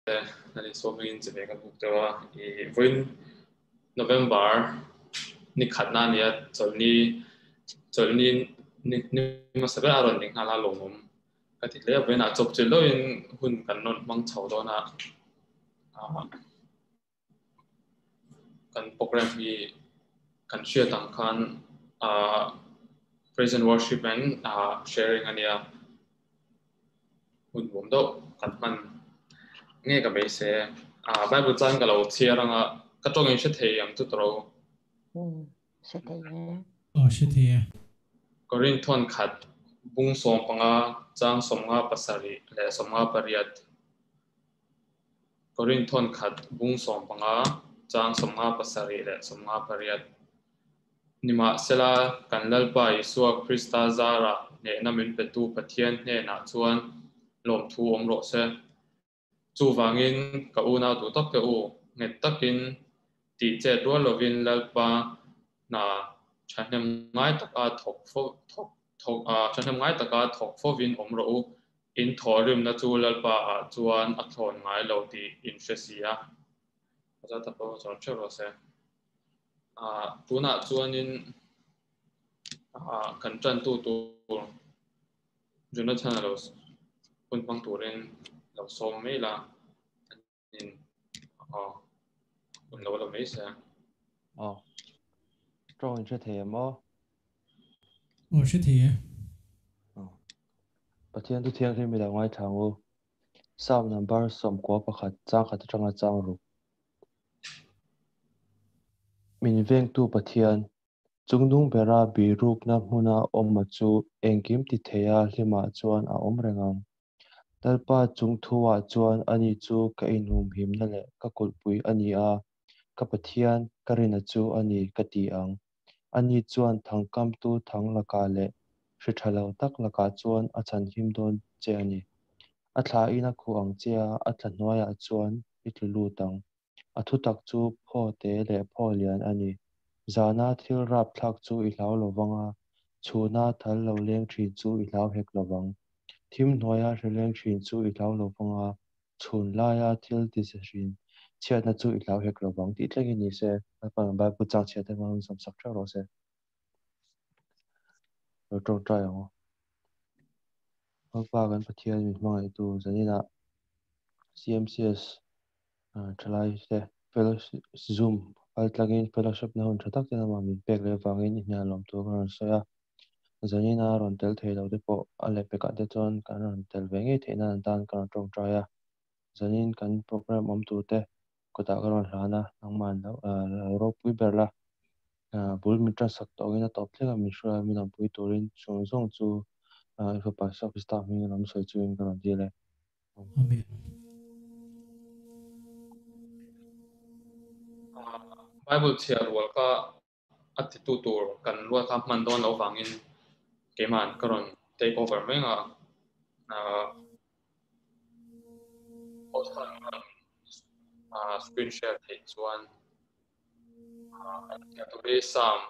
Nan in sawm in chive ka buk deuh a. I vawiin November ni khatna a nia chawlhni chawlhni ni ni hmasa ber a rawn ni nghal a lawmawm ka ti hle a. Vawiinah chawp chilh deuhin hun kan rawn hmang chho dawn a. Kan program hi kan hriat ang khan praise and worship and sharing a nia. Hun nuam deuh kan hman nge ka beisei a. Bible chuan ka lo chhiar anga ka tawngin hre thei ang chu tawrh o. Hre thei e. Aw hre thei e. Korinthawn khat bung 15 chang 57 leh 58. Korinthawn khat bung 15 chang 57 leh 58. Nimahsela, kan Lalpa Isua Krista zarah hnehna min petu Pathian hnenah chuan lawmthu awm rawh se. Chuvangin, ka unau duh tak te u, nghet takin tih chet rual lovin Lalpa hna thahnem ngai taka thawk fo thawk thawk thahnem ngai taka thawk fovin awm rawh u. In thawhrimna chu Lalpa ah chuan a thlawn ngai lo tih in hre si a. A za ta pawh chuan hreuh rawh se. Tunah chuanin kan tantu tur Jonathan a lo hun hmang turin lo sawm mai la in hun lo la mai se. Aw. Tawng in hre thei em aw? Aw hre thei e. Aw. Pathian thu thianghlim i lo ngaithla ang u. Psalm number 91 chang khat atanga chang ruk. Min vengtu Pathian, chungnung bera birukna hmuna awma chu engkim ti theia hlimah chuan a awm reng ang. Lalpa chung thuah chuan ani chu ka inhumhimna leh ka kulhpui a ni a, ka Pathian ka rina chu a ni ka ti ang. Ani chuan thangkamtu thang lakah leh hri tha lo tak lakah chuan a chhanhim dawn che a ni. A thlain a khuh ang che a, a thla hnuaiah chuan i tlu lut ang. A thutak chu phaw te leh phaw lian a ni. Zana thil rapthlak chu i hlau lo vang a, chhuna thal lo leng thin chu i hlau hek lo vang. Thim hnuaia hri leng thin chu i hlau lo vang a, chhun laia thil ti ze hrin chhiatna chu i hlau hek lo vang tih thlengin ni se. Lalpa'n Bible chang chhiat te hmangin sawmsak theuh rawh se. Lo tawngtai ang aw. Lalpa kan Pathian min hmangaihtu zaninah CMCS thalai te fellowship Zoom kal tlangin fellowship na hun tha tak te lamah min pek leh avangin i hnial lawm tur ka rawn sawi a. Zanina rawn tel thei lo te pawh a lehpekah te chuan kan rawn tel ve ngei theih nan an tan ka rawn tawngtai a. Zanin kan program awm tur te kawtah ka rawn hlan a, nangmah lo ropui ber la. Bul min ṭansak tawhin a tawp thleng a, min hruai a, min awmpui turin chung zawng chu i fapa Isua Krista hmingin lam sawi chungin ka rawn dil e. Amen. Bible chhiar rual kha a titu tur kan rual kha hman dawn loh vangin keima'n ka rawn take over mai ang a. Post khan screen share theih chuan Psalm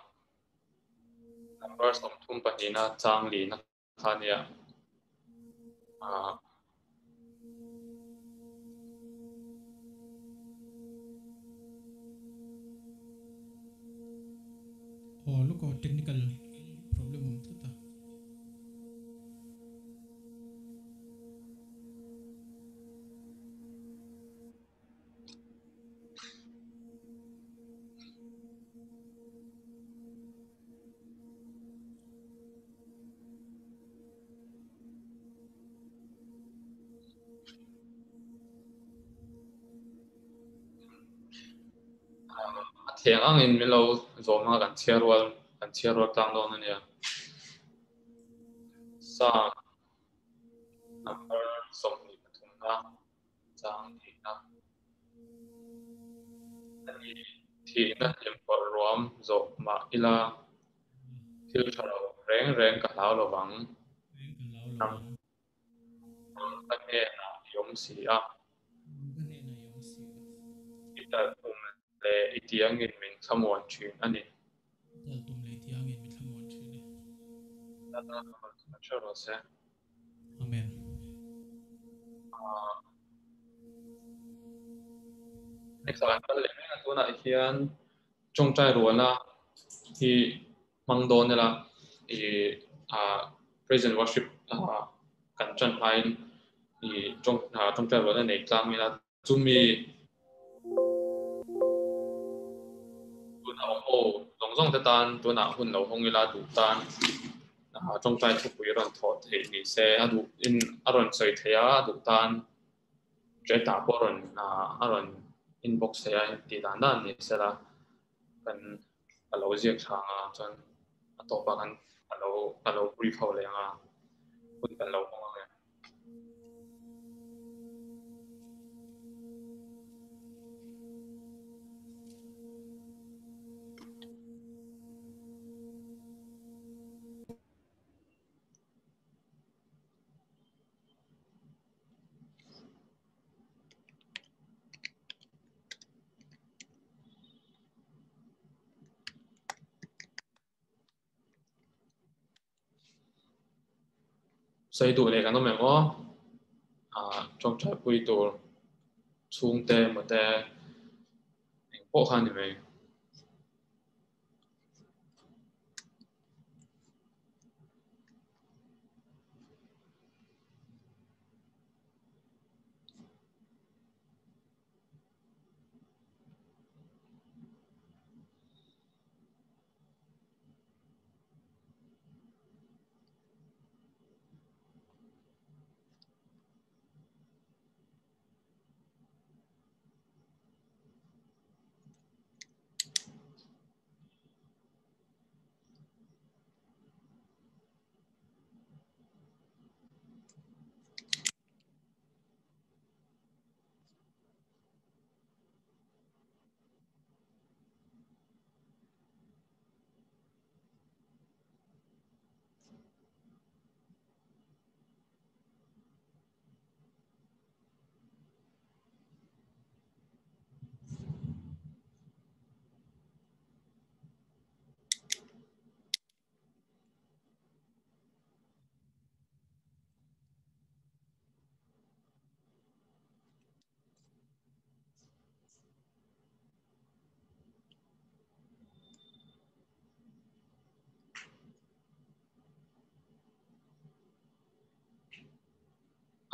number 32 na chang li na kha nia. Oh, look, oh, technical problem awm tlat a. A theng angin min lo zawm a kan chhiar rual kan chhiar rual tlang dawn a nia. Psalm number 23 na chang thihna a ni. Thihna hlimhlawrh ruam zawh mah ila thil tha lo reng reng ka hlau lo vang. Nang ka hnenah i awm si a. I talhtum leh i tiangin min thlamuan thin a ni. Amen. Next ah kan kal leh mek a, tunah hian tawngtai rualna hi hmang dawn ila ih ah praise and worship ah kan tan hmain ih tawngtai rualna nei tlang ila chumi tunah awm ho zawng zawng te tan tunah hun lo hawng ila duh tan tawngtai thupui rawn thawh theih ni se a duh in a rawn sawi thei a, a duh tan Chat-ah pawh rawn a rawn inbox thei a, tih dan dan ni sela kan ka lo ziak thla ang a, chuan a tawpah kan ka lo ka lo brief ho leh ang a, hun kan lo hawng ang e. Sawi duh leh kan awm em aw? Ah, tawngtai pui tur chhungte emaw te eng pawh kha a ni mai.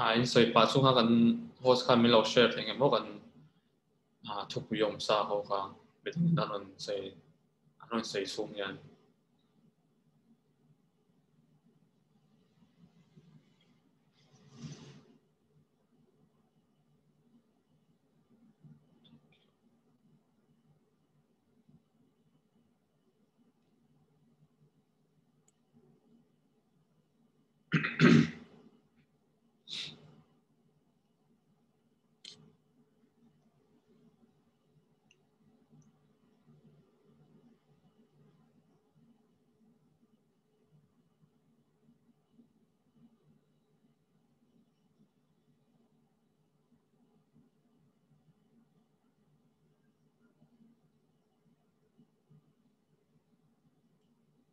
A in sawi pah chunga kan host khan min lo share thei ngem aw kan thupui awm sa ho kha midangin an rawn sawi an rawn sawi chhung hian.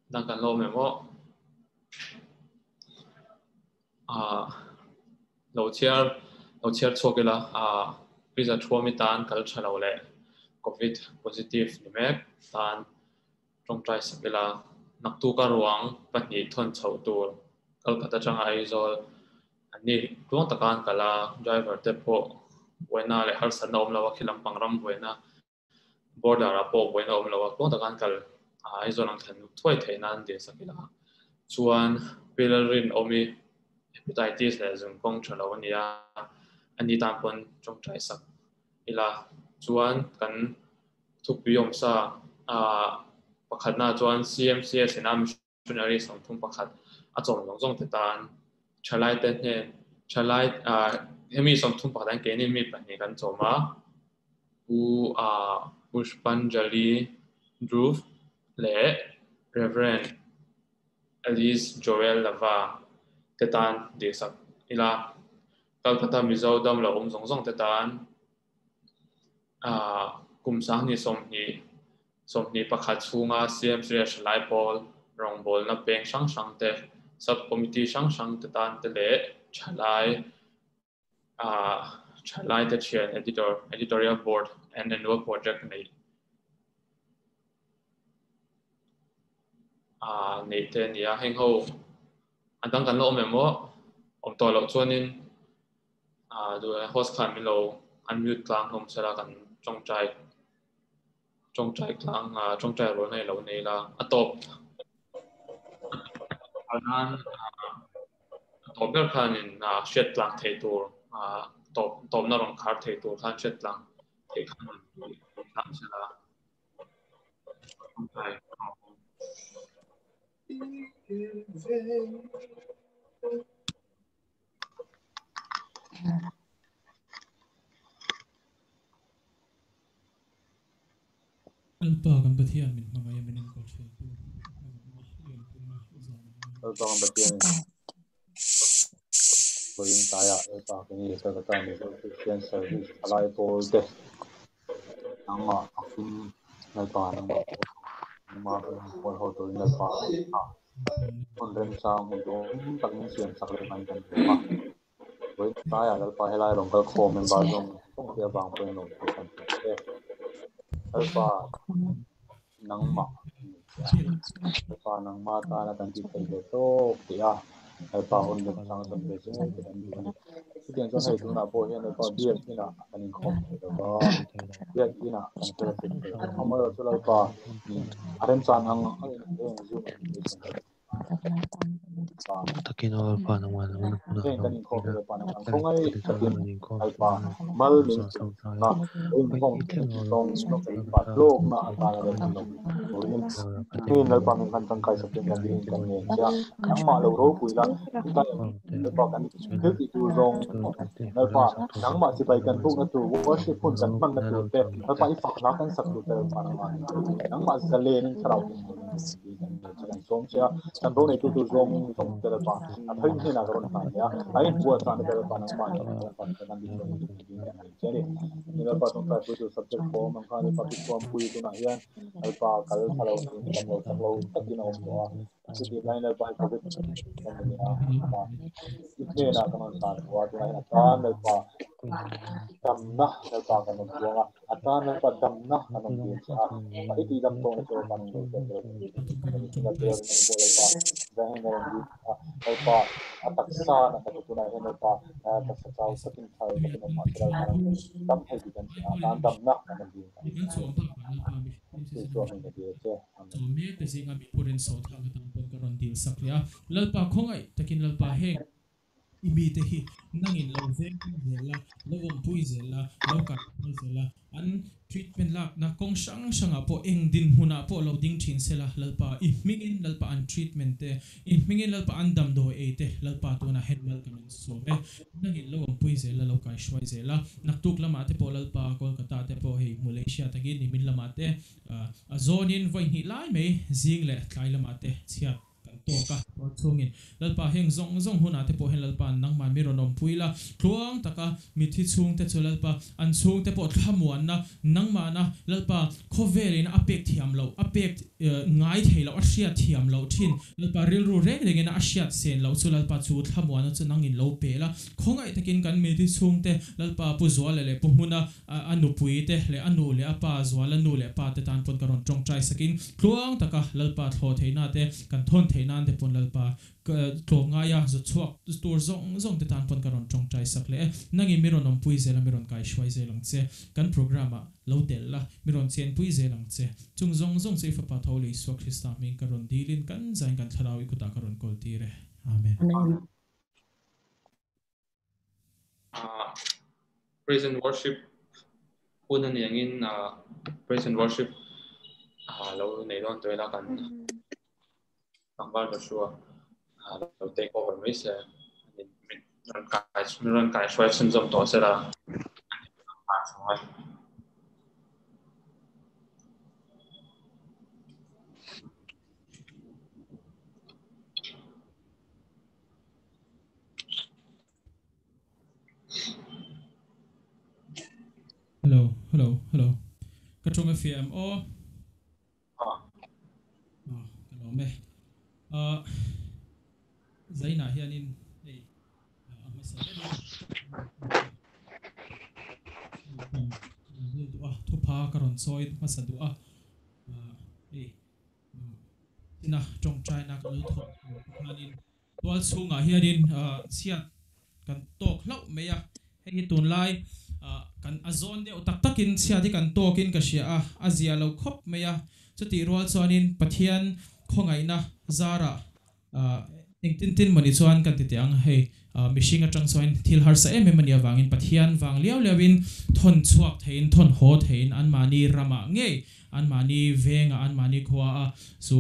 Dang kan lo awm em aw? Ah, lo chhiar lo chhiar chhuak ila ah Pizza thuami tan kal tha lo leh Covid positive ni mek tan tawngtai sak ila naktuka ruang pahnih thawn chhoh tur Kolkata atanga Aizawl an ni tluang taka an kal a, driver te pawh buaina leh harsatna awm lo a khi lampang ram buaina Border ah pawh buaina awm lo a, tluang taka an kal a, Aizawl ang thlen thuai theih nan dil sak ila chuan Pilalrin awmi Hepatitis leh zungkawng tha lo a ni a, a ni tan pawn tawngtai sak ila chuan kan thupui awmsa ah pakhatna chuan CMCS ina Missionary 31 a chawm zawng zawng te tan thalai te hnen thalai ah hemi 31 an keini mi pahnih kan chawm a Pu ah Pushpanjali Dhruv leh Reverend Alice Joel Lava te tan dihsak ila Calcutta Mizo dam lo awm zawng zawng te tan ah kum sanghnih sawmhnih 21 chhunga CMC Thalai Pawl rawngbawlna peng hrang hrang te, Sub Committee hrang hrang te tan te leh thalai Thalaite Thian Editor, Editorial Board and Annual Project neih ah neih te a ni a, heng ho a dang kan la awm em aw, awm tawh loh chuanin ah duh leh host khan min lo unmute tlang hlawm sela kan tawngtai tawngtai tlang ah tawngtai rual na i lo nei la a tawp nan a tawp ber khanin ah hriat tlang thei tur ah tawp tawpna rawn khar thei tur khan hriat tlang theih khan rawn tlang sela tawngtai Lalpa kan Pathian min hmangaih a min enkawl thin tu hmangaihna lian pumna i zan ang a. Lalpa kan Pathian in vawiin tlaiah Lalpa kan i Kolkata Mizo Christian Service thalai pawl te nangmah akin Lalpa nangmah nangmah pawl ho turin Lalpa hun remchang hun duhawm tak min siam sak leh hmain kan hmu a. Vawiin tlaiah Lalpa helai rawn kal khawm member zawng zawng te avang pawhin lawm thu kan hmu che. Lalpa nangmah Lalpa nangmah tana kan tih theih ve tawk tih a Lalpa hun remchang kan ve zel te kan duh a ni. Chutiang chuan hei tunah pawh hian Lalpa biak inah kan inkhawm thei lo va, biak inah kan fellowship thei lo. Amaherawhchu Lalpa a remchan ang angin heng Zoom application te Takin aw Lalpa nangmah nangmah na hmunah Heng lo kan inkhawm ila hi Lalpa nangmah ka khawngaih rit takin chuan an inkhawm Lalpa thin a mal min za tum tawngtai na hei inkhawm i thleng aw zawng zawng Lalpa Lalpa hlawkna atana tawngtai Lalpa lo turin ka heng Lalpa min kan tangkai sakin kan ding kan ngen che a nangmah lo ropui la chutai Lalpa kan thil tih tur zawng Lalpa nangmah chibai kan bukna tur worship hun kan hmanna tur te Lalpa i fak hla kan sak tur te Lalpa nangmah nangmah zalenin thlarau kan ngen che kan sawm che a kan ro neitu tur zawng zawng te Lalpa a thain hnenah ka rawn hlan leh a a inbuatsaih na te Lalpa nangmah nen Lalpa kan ding kan ngen che a ni. Ni Lalpa tawngtai pui tur subject form ang khan Lalpa Pithuampui tunah hian Lalpa kal tha lo in dam lo chak lo takin a awm tawh a chutih laiin Lalpa hi covid kan ni a Lalpa i hnenah kan rawn hlan tawh a tunah hian a tan Lalpa damna Lalpa kan rawn buang a a tan Lalpa damna kan rawn dil che a Lalpa i tih dam tawhna chu Lalpa nang lo tel tel Lalpa zahin a rawn dil a Lalpa a taksa na ka tunah hian Lalpa taksa chau takin thar takin awm mahse Lalpa dam thei tih kan hria a tan damna kan rawn dil Kan chhuah bakah Lalpa mihring Chaw mek te zinga mi phurin sawhthlak atan pawn ka rawn dil sak leh a, Lalpa khawngaih takin Lalpa heng i mite hi nangin lo veng zel la, lo awmpui zel la, lo kaihruai zel la, an treatment lakna kawng hrang hrangah pawh eng dinhmunah pawh lo ding thin sela, Lalpa i hmingin Lalpa an treatment te, i hmingin Lalpa an damdawi ei te, Lalpa tunah hen mal ka rawn sawm e. Nangin lo awmpui zel a, lo kaihruai zel a, naktuk lamah te pawh Lalpa Kolkata te pawh hei Malaysia takin nimin lamah te a zawnin vawi hnih lai mai zing leh tlai lamah te chhiat kan tawk a. Chungin Lalpa heng zawng zawng hunah te pawh hian Lalpa nangmah mi rawn awmpui la, tluang taka mithi chhungte chu Lalpa an chhungte pawh thlamuanna nangmahna Lalpa khawvelin a pek thiam loh, a pek ngai thei loh, a hriat thiam loh thin Lalpa rilru reng rengin a hriat sen loh chu Lalpa chu thlamuanna chu nangin lo pe la, khawngaih takin kan mithi chhungte Lalpa Pu Zuala leh Pu Hmuna A nupui te leh a nu leh a pa Zuala nu leh pa te tan pawn ka rawn tawngtai sakin tluang taka Lalpa thlawh theihna te kan thawn theih nan te pawn Lalpa tlawm ngaia zawt chhuak tur zawng zawng te tan pawn ka rawn tawngtai sak leh e. Nangin mi rawn awmpui zel a mi rawn kaihruai zel ang che. Kan program ah lo tel la mi rawn chenpui zel ang che. Chung zawng zawng chu i fapa tho leh Isua Krista hming ka rawn dilin kan zain kan thlarau i kutah ka rawn kawl tir e. Amen. Amen. Praise and worship hun a ni angin praise and worship lo nei dawn tawh ila kan tlangval Joshua lo take over mai se min rawn kai min rawn kai hruai chhunzawm tawh se la. Hello, hello, hello. Ka tawng a fiah em aw? Ah. Ah, ka lawm e. Ah, Zainah hianin hei a hmasa ber in. thupha ka rawn sawi hmasa duh a, hei tina tawngtaina ka lo thawh tur te khanin tual chhungah hianin chhiat kan tawk hlauh mai a, hei hi tunlai kan a zawn deuh tak takin chhiat hi kan tawkin ka hria a, a zia lo khawp mai a, chutih rual chuanin Pathian khawngaihna zarah Engtin tin mawni chuan kan ti teh ang, hei mihring atang chuan thil harsa em em a nih avangin Pathian vang liau liauin thawn chhuak theiin thawn haw theiin anmahni ramah ngei, anmahni vengah, anmahni khuaah chu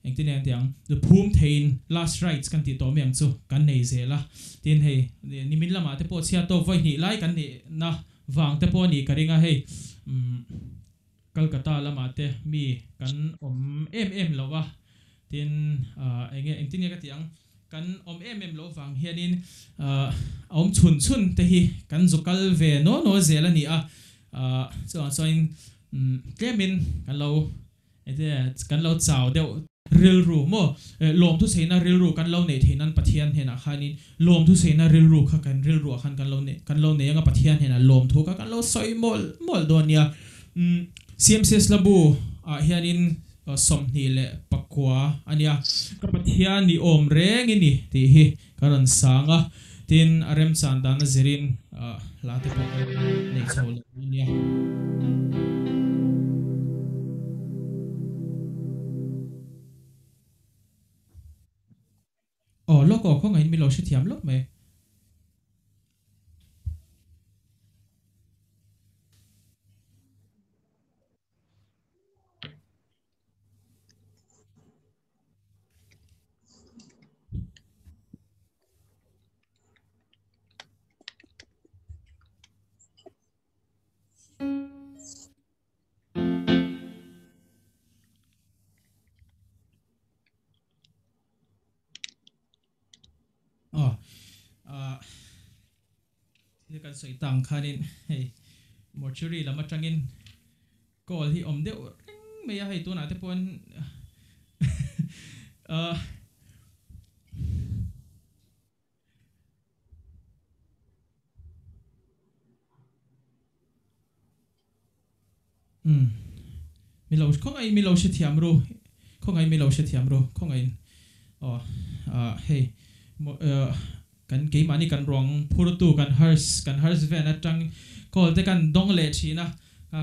engtin nge an ti ang, chu phum theiin last rites kan tih tawh mai ang chu kan nei zel a. Tin hei nimin lamah te pawh chhiat tawk vawi hnih lai kan nihna vang te pawh a nih ka ring a, hei Calcutta lamah te mi kan awm em em lo a, tin enge engtin nge ka tih ang, kan awm em em loh vang hianin a awm chhun chhun te hi kan zu kal ve naw naw zel a ni a, chuvang chuanin tlemin kan lo engtin kan lo chau deuh rilru maw lawmthu seina rilru kan lo neih theih nan Pathian hnenah khanin lawmthu seina rilru kha kan rilruah khan kan lo neih kan lo nei anga Pathian hnenah lawmthu kha kan lo sawi mawlh mawlh dawn nia. CMCS Labu ah hianin 29 a nia. Ka Pathian i awm reng i ni tih hi ka rawn sang a, tin a remchan dan a zirin hla te pawh kan nei chho leh dawn nia. Aw lawk aw khawngaih in min lo hrethiam lawk mai. Aw ah thil kan sawi tang khanin hei mortuary lam atangin call hi awm deuh reng mai a hei tunah te pawhin ah Umm mi lo khawngaih mi lo hrethiam ru khawngaih mi lo hrethiam ru khawngaih aw ah hei kan keimahni kan ruang phurtu kan hearse kan hearse ven atang call te kan dawng leh thin a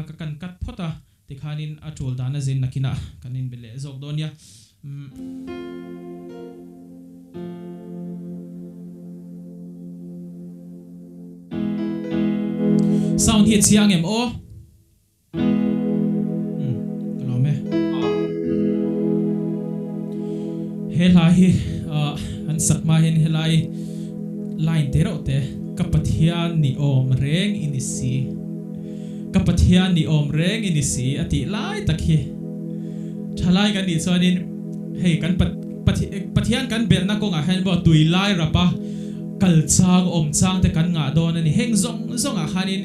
ka kan cut phawt a tikhanin a tul dan a zin nakinah kan inbe leh zawk dawn nia umm. Sound hi a chiang em aw? Umm ka lawm e. He hla hi an sak hma hian helai line te reuh te ka Pathian ni awm reng i ni si ka Pathian ni awm reng i ni si a tih lai tak hi thalai kan nih chuanin hei kan Pathian kan belhna kawngah hian pawh tui lai rapa kal chang awm chang te kan ngah dawn a ni. Heng zawng zawngah khanin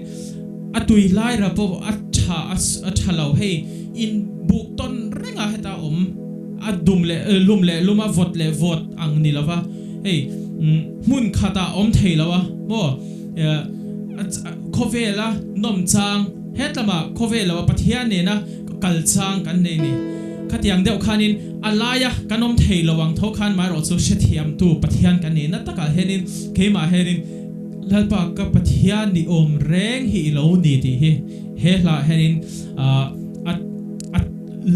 a tui lai rap pawh a tha a tha lo. Hei in buk tawn renga heta awm a dum leh lum leh lum a vawt leh vawt ang ni lova hei hmun khatah awm thei lo a maw khawvela nawm chang hetlamah khawvel lo a Pathian nena kal chang kan nei ni. Khatiang deuh khanin a laia kan awm thei lo ang tho khan maherawh chu hrethiamtu Pathian kan nihna takah hianin keimah hianin Lalpa ka Pathian ni awm reng hi i lo ni tih hi he hlaah hianin a a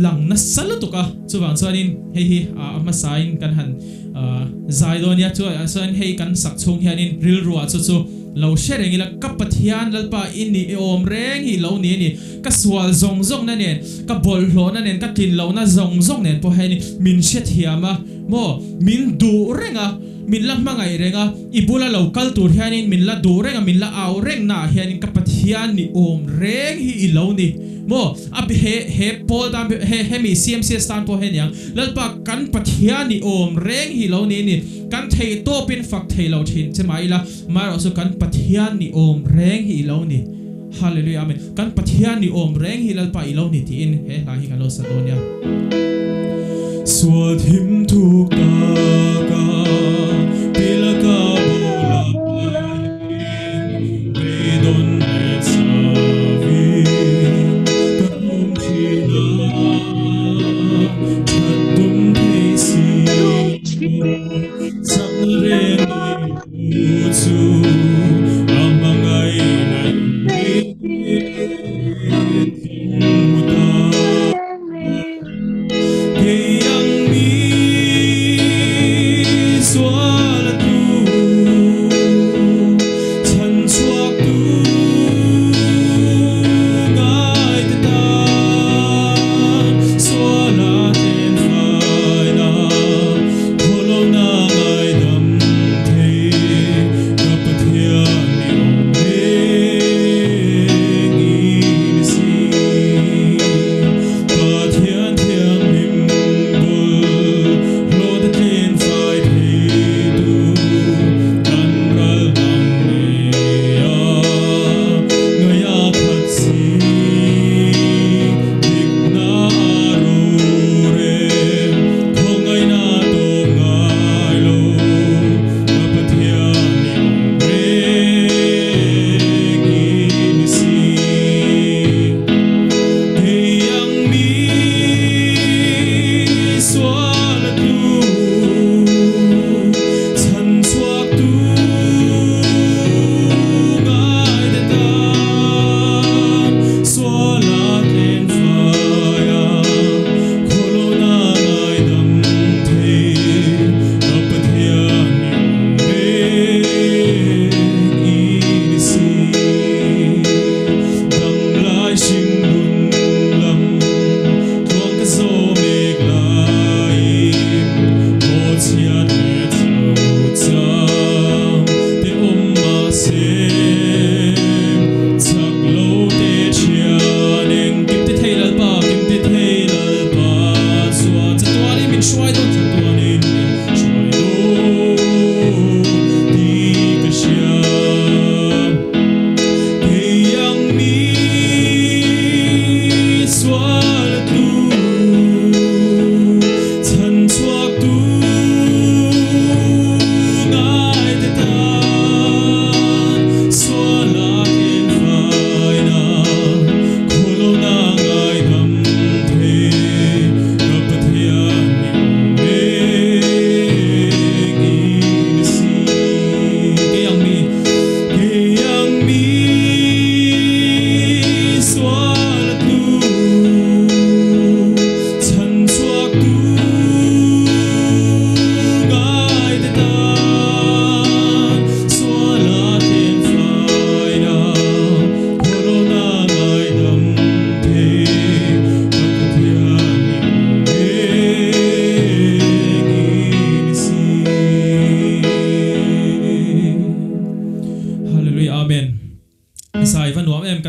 lang nasa lutuk a. Chuvang chuanin hei hi a hmasain kan han zai dawn nia. Chuan hei kan sak chhung hianin rilruah chu chu lo hre reng ila ka Pathian Lalpa i ni i awm reng hi i lo ni a ni. Ka sual zawng zawng na nen, ka bawlhhlawh na nen, ka tlin loh na zawng zawng nen pawh hian min hrethiam a maw? Min duh reng a, min la hmangaih reng a, i bula lo kal tur hianin min la duh reng a, min la au reng naah hianin ka Pathian ni awm reng hi i lo ni maw? A he he Paul tan he hemi CMCS tan pawh hi aniang, Lalpa kan Pathian ni awm reng hi i lo ni a ni, kan theih tawpin fak thei lo thin che mah ila, Amaherawhchu kan Pathian ni awm reng hi i lo ni. Hallelujah Amen. Kan Pathian ni awm reng hi Lalpa i lo ni tiin he hla hi kan lo sa dawn nia. Sual thim thuk taka pilaka bula in beidawn leh chauhin.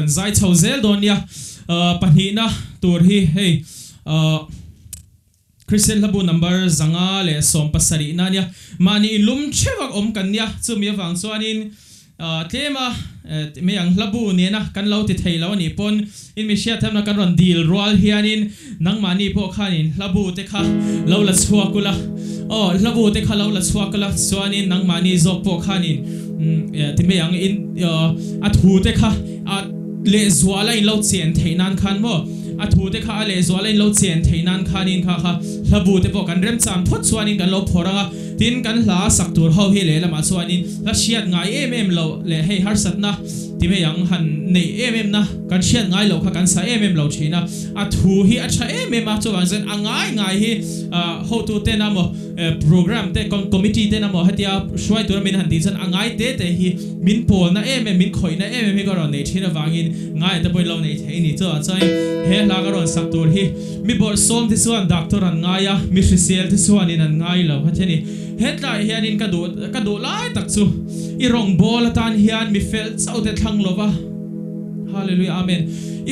kan zai chho zel dawn nia. Pahnihna tur hi hei Christian hlabu number 570 na nia. Mahni inlum theuh awm kan nia, chumi avang chuanin tlema me ang hlabu nena kan lo ti thei lo ani pawn in mi hriat thamna kan rawn dil rual hianin nangmahni pawh khanin hlabu te kha lo la chhuak ula. Aw hlabu te kha lo la chhuak ula chuanin nangmahni zawk pawh khanin ti mai ang in a thu te kha a lehzuala in lo chen theih nan khan maw a thu te kha a lehzuala in lo chen theih nan khanin kha kha hlabu te pawh kan remchang phawt chuanin kan lo phawrh anga tin kan hla sak tur ho hi lehlamah chuanin hla hriat ngai em em lo leh hei harsatna ti mai ang han neih em em na kan hriat ngai loh kha kan sa em em lo thin a, a thu hi a tha em em a, chuvang chuan a ngai ngai hi hotu ten a maw program te committee ten a maw hetia hruai tura min han tih chuan a ngai te te hi min pawlna em em min khawihna em em hi ka rawn nei thin avangin ngai te pawhin lo nei thei ni. Chuvang chuan he hla ka rawn sak tur hi mi bawrhsawm te chuan doctor an ngai a, mi hrisel te chuanin an ngai lo heti a ni. Hetlai hianin ka duh ka duh lai tak chu i rawngbâwl atân hian mi fel chauh te thlang lo va. Hallelujah Amen.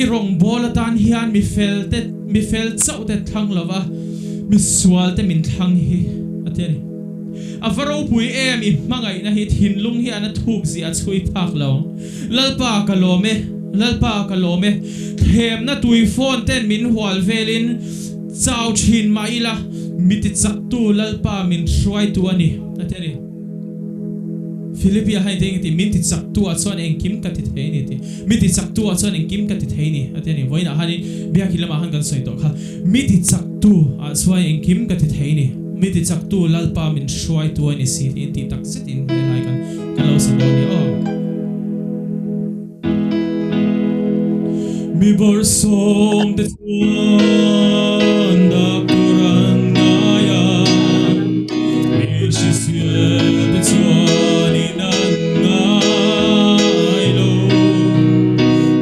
I rawngbâwl atân hian mi fel te mi fel chauh te thlang lo va, mi sual te min thlang hi a ti a ni. A va ropui em i hmangaihna hi thinlung hi an a thuk zia a chhui phak lo. Lalpa ka lawm e, Lalpa ka lawm e. Thlemna tui phone ten min hual velin chau thin mah ila mi ti chaktu Lalpa min hruaitu a ni a ti a ni. Philipia hain te engti min ti chaktu ah chuan engkim ka ti thei ni ti. Mi ti chaktu ah chuan engkim ka ti thei ni a ti a ni. Vawiinah hanin biakhi lamah han kan sawi tawh kha. Mi ti chaktu ah chuan engkim ka ti thei ni. Mi ti chaktu Lalpa min hruaitu a ni si tiin tih tak zetin helai kan kan lo sa dawn nia aw. Mi bawrhsawm te chuan doctor an ngai a, mi hrisel te chuanin an ngai lo.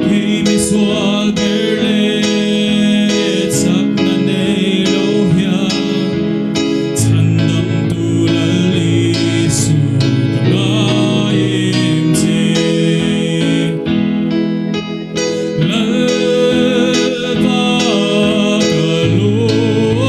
Kei mi sual ber leh chakna nei lo hian chhandamtu Lal Isu ka ngai em che. Lalpa ka lawm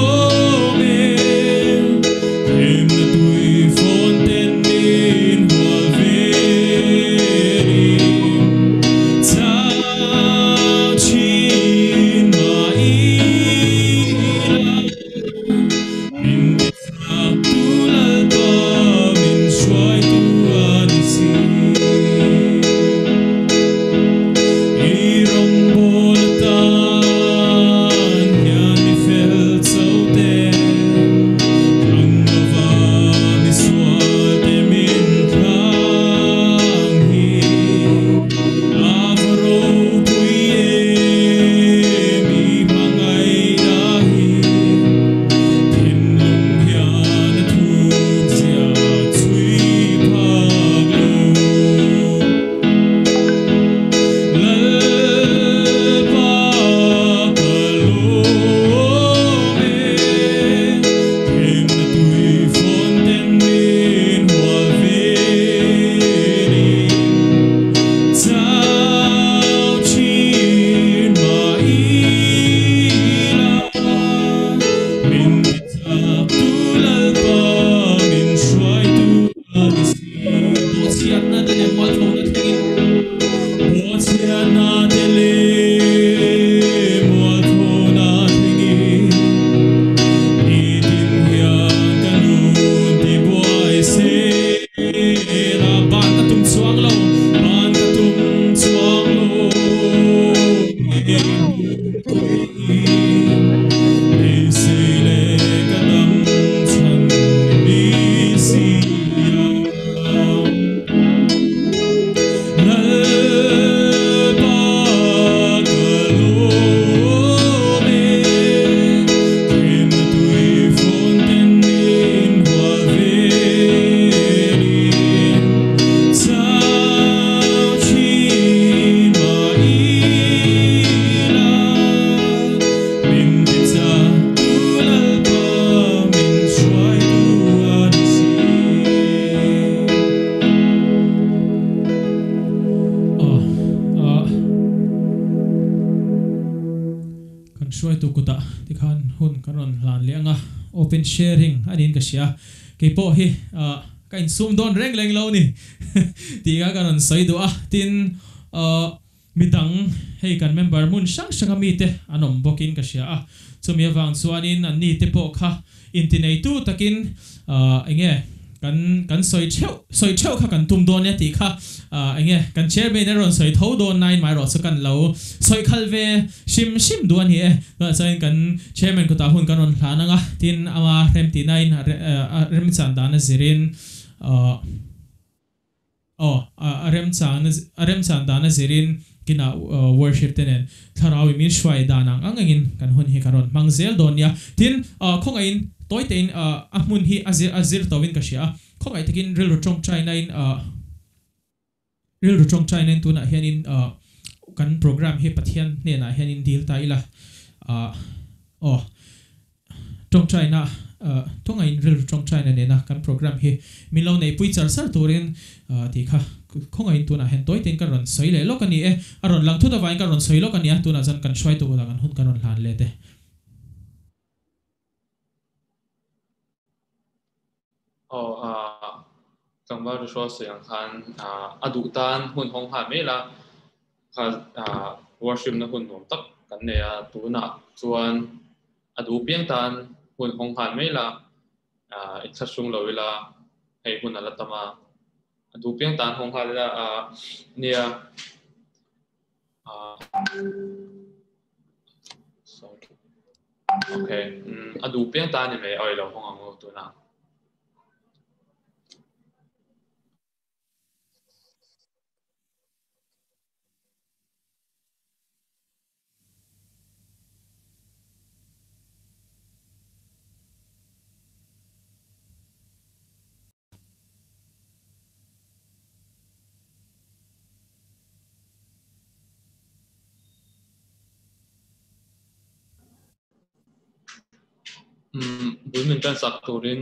Kan hruaitu kutah tikhan hun kan rawn hlan leh ang a, open sharing a niin ka hria. Kei pawh hi ka insum dawn reng leng lo ni tih kha ka rawn sawi duh a. Tin, midang hei kan member hmun hrang hranga mite an awm bawkin ka hria a. Chumi avang chuanin anni te pawh kha Intineitu takin enge kan kan sawi theuh sawi theuh kha kan tum dawn nia tih kha enge kan chairman a rawn sawi tho dawn nain mai erawh chu kan lo sawi khalh ve hrim hrim duh a ni e. Tunah chuan kan chairman kutah hun kan rawn hlan ang a, tin ama remtihnain a remchan dan a zirin Aw, a remchang a remchang dan a zirin kinah worship te nen thlarau i min hruai dan ang ang engin kan hun hi ka rawn hmang zel dawn nia. Tin, khawngaihin tawi tein a hmun hi a zir a zir tawhin ka hria a, khawngaih takin rilru tawngtainain rilru tawngtainain tunah hianin kan program hi Pathian hnenah hianin dil ta ila. Aw. Tawngtaina, Tawngaiin rilru tawngtaina nena kan program hi min lo neihpui char char turin tih kha khawngaiin tunah hian tawi tein ka rawn sawi leh lawk a ni e. A rawn lang thut avangin ka rawn sawi lawk a ni a, tunah chuan kan hruaitu bulah kan hun ka rawn hlan let e. Aw, tlangval Joshua sawi ang khan a duh tan hun hawng nghal mai la, kha worship na hun nuam tak kan nei a, tunah chuan a duh piang tan hun hawng nghal mai la, inthlahrung lo ila hei hun a la tam a, a duh piang tan hawng nghal ila nia. Okay, a duh piang ta ni mai oi lo hawng ang u tunah. Bul min tan sak turin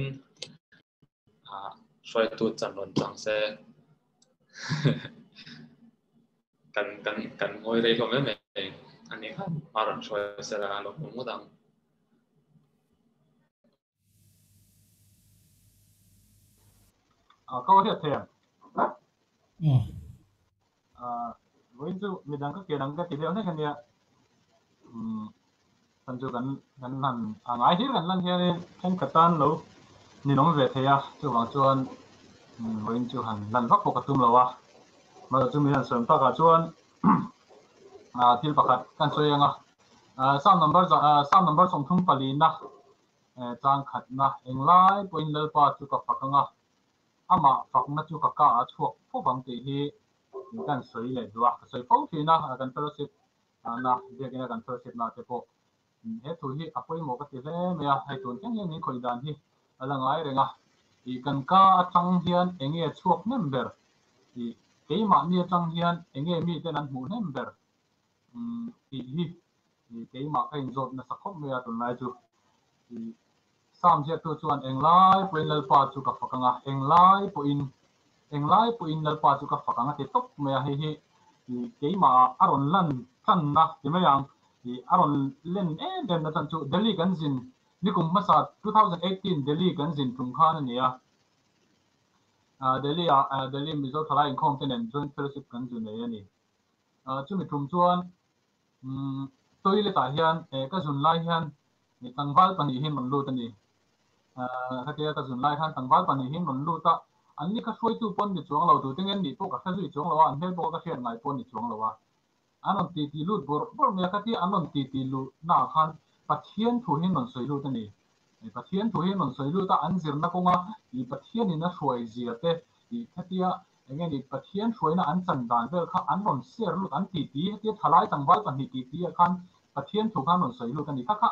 hruaitu chan rawn chang se kan kan kan ngawi rei hlawm em mai ani khan hma rawn hruai sela a lo hmu ngawt ang. A ka hriat thei ang. Vawiin chu midang ka ken ang ka ti deuh hlek ania. Kan chu kan kan lan a ngai hlir kan lan hianin thenkhat tan lo ninawm ve thei a, chuvang chuan vawiin chu han lan vak pawh ka tum lo a. Mahse chu min han sawi takah chuan thil pakhat kan sawi ang a. Psalm number Psalm number 34 na chang khatna englai pawhin Lalpa chu ka fak ang a, amah fakna chu ka ka a chhuak fo vang tih hi kan sawi leh duh a, ka sawi fo thin a, kan fellowship na biakina kan fellowship na te pawh he thu hi a pawimawh ka ti hle mai a, hei tun thleng hian min khawih dan hi a la ngai reng a, ih kan ka atang hian enge chhuak hnem ber, ih keimahni atang hian enge miten an hmuh hnem ber tih hi keimah ka inzawt nasa khawp mai a tunlai chu. Psalm ziaktu chuan englai pawhin Lalpa chu ka fak ang a, englai pawhin englai pawhin Lalpa chu ka fak ang a ti tawp mai a, hei hi keimah a rawn lan tanna ti mai ang, a rawn len em em na chan chu Delhi kan zin nikum hmasa 2018 Delhi kan zin tum khan a ni a, Delhi ah Delhi Mizo Thalai inkhawm te nen joint fellowship kan zu nei a ni. Chumi tum chuan toilet ah hian ka zun lai hian tlangval pahnih hi an rawn lut a ni. Khatia ka zun lai khan tlangval pahnih hi an rawn lut a, an ni kha hruaitu pawh an ni chuang lo, tute nge an nih pawh ka hre zui chuang lo a, an hmel pawh ka hriat ngai pawh a ni chuang lo a. An rawn titi lut bawrh bawrh mai a, khatia an rawn titi luhnaah khan Pathian thu hi an rawn sawi lut a ni. Pathian thu hi an rawn sawi lut a, an zirna kawnga Pathianin a hruai zia te, khatia Enge ni Pathian hruaina an chan dan vel kha an rawn share lut an ti ti hetia thalai tlangval pahnih ti ti ah khan Pathian thu khan rawn sawi lut a ni kha kha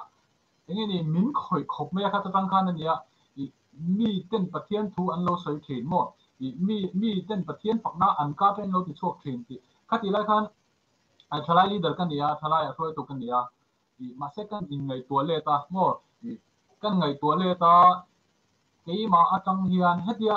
enge ni min khawih khawp mai a kha chutang khan a nia ih mi ten Pathian thu an lo sawi thin maw ih mi mi ten Pathian fakna an ka te an lo ti chhuak thin tih kha ti lai khan thalai leader ka ni a thalai a hruaitu ka ni a ih mahse kan inngaihtuah let a maw ih kan ngaihtuah let a keimah atang hian hetia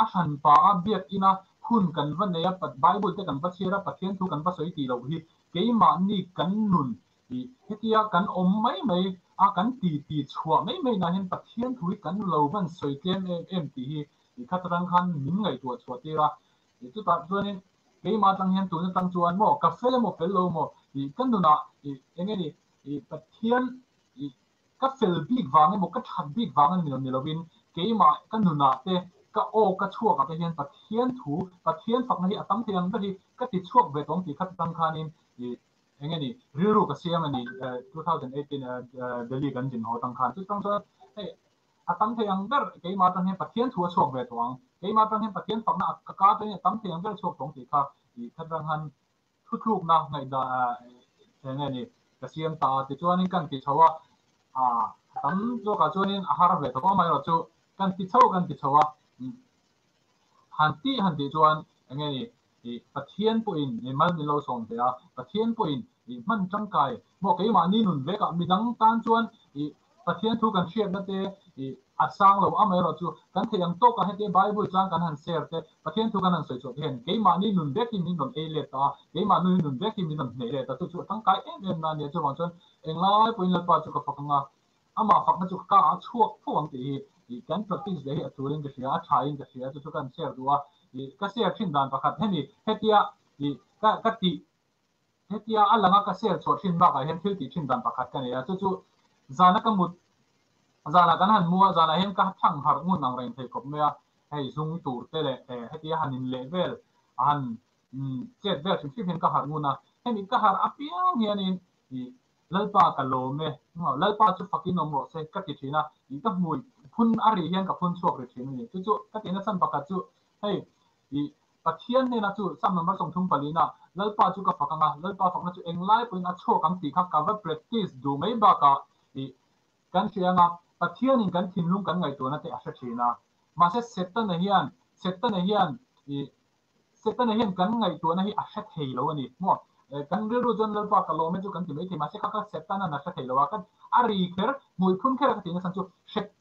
A hran pa a biak ina hun kan va nei a, Bible te kan va chhiar a, Pathian thu kan va sawi tih loh hi keimahni kan nun I hetia kan awm mai mai a kan ti ti chhuah mai mai na hian Pathian thu hi kan lo van sawi tlem em em tih hi i khat atang khan min ngaihtuah chhuah tir a. I chutah chuanin keimah atang hian tun atang chuan maw ka fel emaw fel lo maw i ka nunah i eng nge ni i Pathian i ka fel bik vang emaw ka that bik vang a ni lo ni lovin keimah ka nunah te ka aw ka chhuakah te hian Pathian thu Pathian fakna hi a tam thei ang ber hi ka ti chhuak ve tawng tih khat atang khanin i eng nge ni rilru ka siam a ni 2018 Delhi kan zin haw atang khan chutang chuan hei a tam thei ang ber keimah atang hian Pathian thu a chhuak ve tawh ang keimah atang hian Pathian fakna ka ka atangin a tam thei ang ber a chhuak tawng tih kha i khat atang khan Thutlukna ngaihdan eng nge ni ka siam ta a tichuanin kan ti chho a, a tam zawkah chuanin a har ve tawh amaherawh chu kan ti chho kan ti chho a, han tih han tih chuan eng nge ni ih Pathian pawhin mal min lo sawm ve a, Pathian pawhin ih hman tangkai maw keimahni nun vekah midang tan chuan ih Pathian thu kan hriatna te ih a sang lo amaherawh chu kan theih ang tawkah heti Bible chang kan han share te, Pathian thu kan han sawi chhuah te hian keimahni nun vek hi min rawn ei let ta a, keimahni nun vek hi min rawn hneh let ta, chu chu a tangkai em em na a nia, chuvang chuan englai pawhin Lalpa chu ka fak ang a, amah fakna chu ka ka ah a chhuak fo ang tih hi ih kan practice ve hi a tulin ka hria, a thain ka hria, chu chu ka han share duh a, ih ka share thin dan pakhat hemi hetia ih ka ka tih Hetia a langa ka sel chhuah thin bakah hian thil tih thin dan pakhat ka nei a, chu chu zana ka mut, zanah kan han mu a, zanah hian ka thang harh ngun ang reng thei khawp mai a, hei zung tur te leh hetia han in leh vel a han chet vel hrim hrim hian ka harh ngun a, hemi ka harh apiang hianin ih Lalpa ka lawm e, Lalpa chu fakin awm rawh se ka ti thin a, ih ka hmui phun a ri hian ka phun chhuak ri thin a ni, chu chu ka tihna chhan pakhat chu hei ih Pathian hnenah chu Psalm number 34 ah Lalpa chu ka fak anga, Lalpa fakna chu englai pawhin a chhuak ang tih kha ka va practice duh mai bakah ih kan hria anga Pathianin kan thinlung kan ngaihtuahna te a hre thin a. Mahse Setana hian Setana hian ih Setana hian kan ngaihtuahna hi a hre thei lo a ni maw? Kan rilru chuan Lalpa ka lawm e chu kan ti mai thei mahse kha kha Setana'n a hre thei lo a, kan a ri kher hmui phun kher a ka tih nachhan chu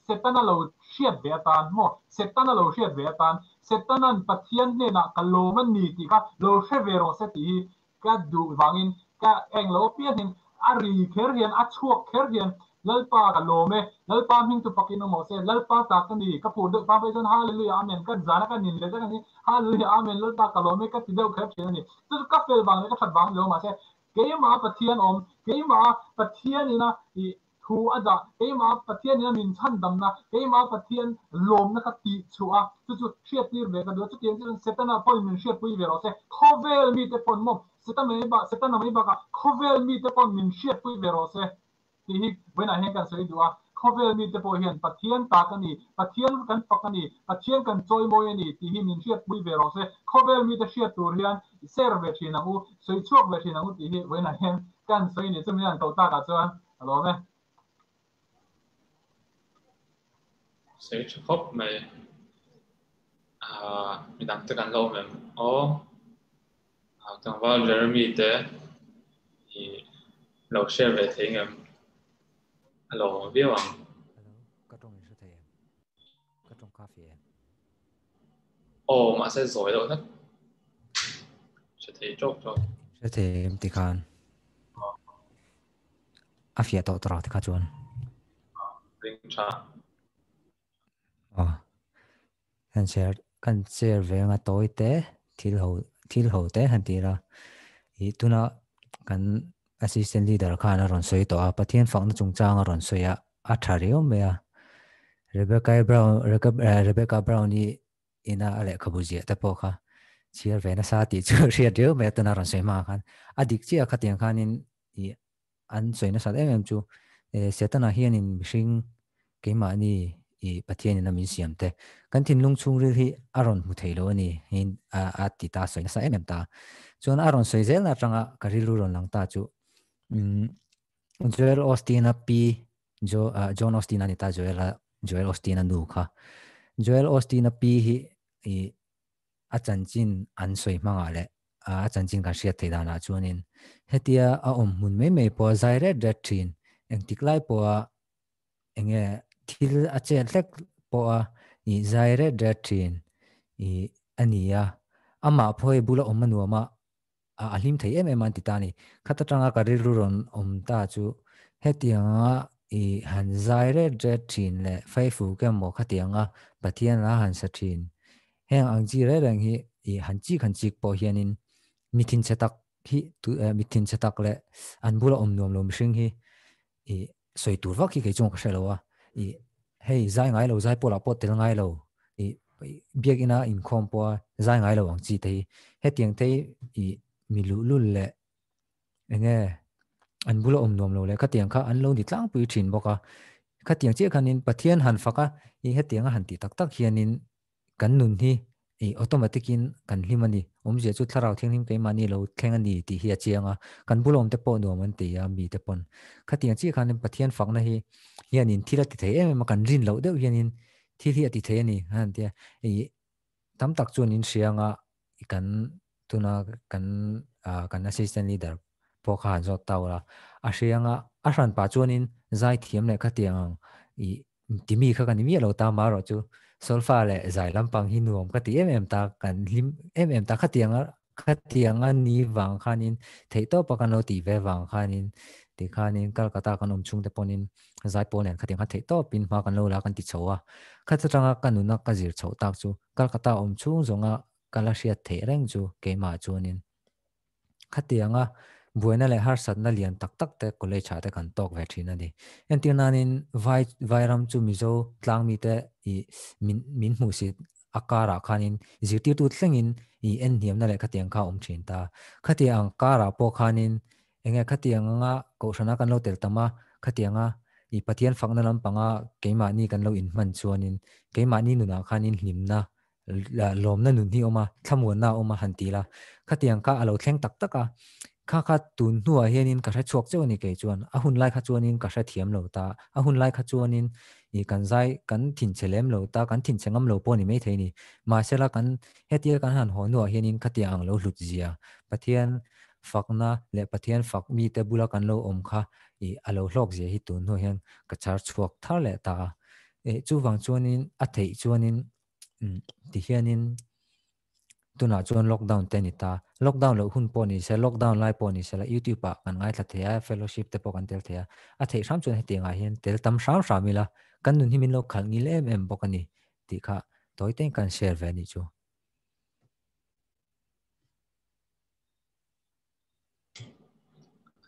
Setana lo hriat ve atan maw? Setana lo hriat ve atan Setana'n Pathian hnenah ka lawm a ni tih kha lo hre ve rawh se tih hi ka duh vangin ka eng lo apiangin a ri kher hian a chhuak kher hian Lalpa ka lawm e, Lalpa hming chu fakin awm rawh se, Lalpa ta ka ni, ka phur deuh pang phei chuan Hallelujah Amen ka zana ka nin leh zet a ni, Hallelujah Amen Lalpa ka lawm e ka ti deuh kher thin a ni. Chu chu ka fel vang leh ka that vang ni lo mahse keimah Pathian awm, keimah Pathian ina ih Thu a dah, keimah Pathian ina min chhandamna, keimah Pathian lawmna ka tih chhuah a, chu chu hriattir ve ka duh a, chutiang chuan Setana pawhin min hriatpui ve rawh se, khawvel mite pawn maw, Setana mai bakah khawvel mite pawn min hriatpui ve rawh se tih hi vawiinah hian kan sawi duh a, khawvel mite pawh hian Pathian ta ka ni, Pathian kan fak a ni, Pathian kan chawimawi a ni tih hi min hriatpui ve rawh se, khawvel mite hriat tur hian ser ve thin ang u, sawi chhuak ve thin ang u tih hi vawiinah hian kan sawi a ni, chumi an koh takah chuan A lawm e. Sei tha khawp mai. Ah, midang te kan lo awm em? Aw. Ah, tlangval Jeremy te i lo share ve thei ngem? A lo awm viau ang. Hello, ka tawng in hre thei em? Ka tawng kha fih em? Aw, mahse zawi deuh hlek. Hre thei tawk tawk. Hre thei em ti khan? A fiah tawh tawh te kha chuan. Ring tha. Aw. Kan share kan share ve anga tawi te thil ho thil ho te han ti ila. I tuna kan assistant leader khan a rawn sawi tawh a Pathian fakna chungchang a rawn sawi a a tha riau mai a. Rebecca Brown Rebecca Brown hi ina a lehkhabu ziah te pawh kha chhiar ve nasa tih chu hriat riau mai a tuna rawn sawi hma khan a dik chiah khatiang khanin i an sawi nasat em em chu Setana hianin mihring keimahni i Pathianin a min siam te kan thinlung chhungril hi a rawn hmu thei lo a ni hin a ti ta sawi nasa em em ta chuan a rawn sawi zel na atanga ka rilru rawn lang ta chu Joel Osteen-a pi Jo John Osteen a ni ta Joel a Joel Osteen-a nu kha Joel Osteen-a pi hi i a chanchin an sawi hmangah leh a chanchin kan hriat theih danah chuanin hetia a awm hmun mai mai pawha zai ret ret thin engtik lai pawha enge thil a chet hlek pawha i zai ret ret thin i a ni a amah pawh hei bula awm a nuam a. a hlim thei em em a an ti ta a ni. Khata tanga ka rilru rawn awm ta chu hetianga i han zai ret ret thin leh faifu ke maw khatianga Pathian la han sa thin. Heng ang chi reng reng hi i han chik han chik pawh hianin mi thinchhe tak hi mi thinchhe tak leh an bula awm nuam lo mihring hi i sawi tur vak hi kei chuan ka hre lo a, i hei zai ngai lo zai pawlah pawh tel ngai lo i biakina inkhawm pawha zai ngai lo ang chi te hi hetiang te hi i mi luhlul leh enge an bula awm nuam lo leh khatiang kha an lo ni tlangpui thin bawk a, khatiang chiah khanin Pathian han fak a i hetianga han tih tak tak hianin Kan nun hi i automatic in kan hlim a ni. Awmzia chu thlarau thianghlim keimahni lo thleng a ni tih hi a chiang a. Kan bulawm te pawh nuam an ti a, mite pawn. Khatiang chiah khanin Pathian fakna hi hianin thil a ti thei em em a, kan rin loh deuh hianin thil hi a ti thei a ni a han ti a. I tam tak chuan in hria anga i kan tuna kan kan assistant leader pawh kha han zawt ta ula. A hria anga a hran pah chuanin zai thiam leh khatiang ang i Timi kha ka ni miah lo ta marawh chu solfa leh zai lampang hi nuam ka ti em em ta, kan hlim em em ta khatianga khatianga ni vang khanin theihtawpa kan lo tih ve vang khanin tikhanin Calcutta kan awm chhungte pawnin zai pawl nen khatiang khan theihtawpin hma kan lo la kan ti chho a, khat atanga ka nuna ka zir chhoh tak chu Calcutta awm chhung zawnga ka la hriat theih reng chu keimah chuanin. Khatianga buaina leh harsatna lian tak tak te college ah te kan tawk ve thin a ni. Entir nanin vai vairam chu Mizo tlang mite i min min hmuhsit a karah khanin zirtirtu thlengin i en hniamna leh khatiang kha a awm thin ta. Khatiang ang karah pawh khanin enge khatiang anga kohhrana kan lo tel tam a, khatianga i Pathian fakna lampanga keimahni kan lo inhman chuanin keimahni nunah khanin hlimna lawmna nun hi a awm a, thlamuanna a awm a han ti la. Khatiang kha a lo thleng tak tak a, kha kha tun hnuah hianin ka hre chhuak cheu a ni kei chuan. A hun lai kha chuanin ka hre thiam lo ta, a hun lai kha chuanin ih kan zai kan thinchhe lem lo ta, kan thinchhe ngam lo pawh a ni maithei a ni. Mahsela kan hetia kan han haw hnuah hianin khatiang ang lo hlut zia, Pathian fakna leh Pathian fak mite bula kan lo awm kha ih a lo hlawk zia hi tun hnuah hian ka char chhuak thar leh ta a. Ih chuvang chuanin a theih chuanin ti hianin tunah chuan lockdown te a ni ta lockdown loh hun pawh ni se lockdown lai pawh ni se la youtube ah kan ngaithla thei a fellowship te pawh kan tel thei a a theih hram chuan hetiang ah hian tel tam hram hram ila kan nun hi min lo khalh ngil em em bawk a ni tih kha tawi te kan share ve a nih chu.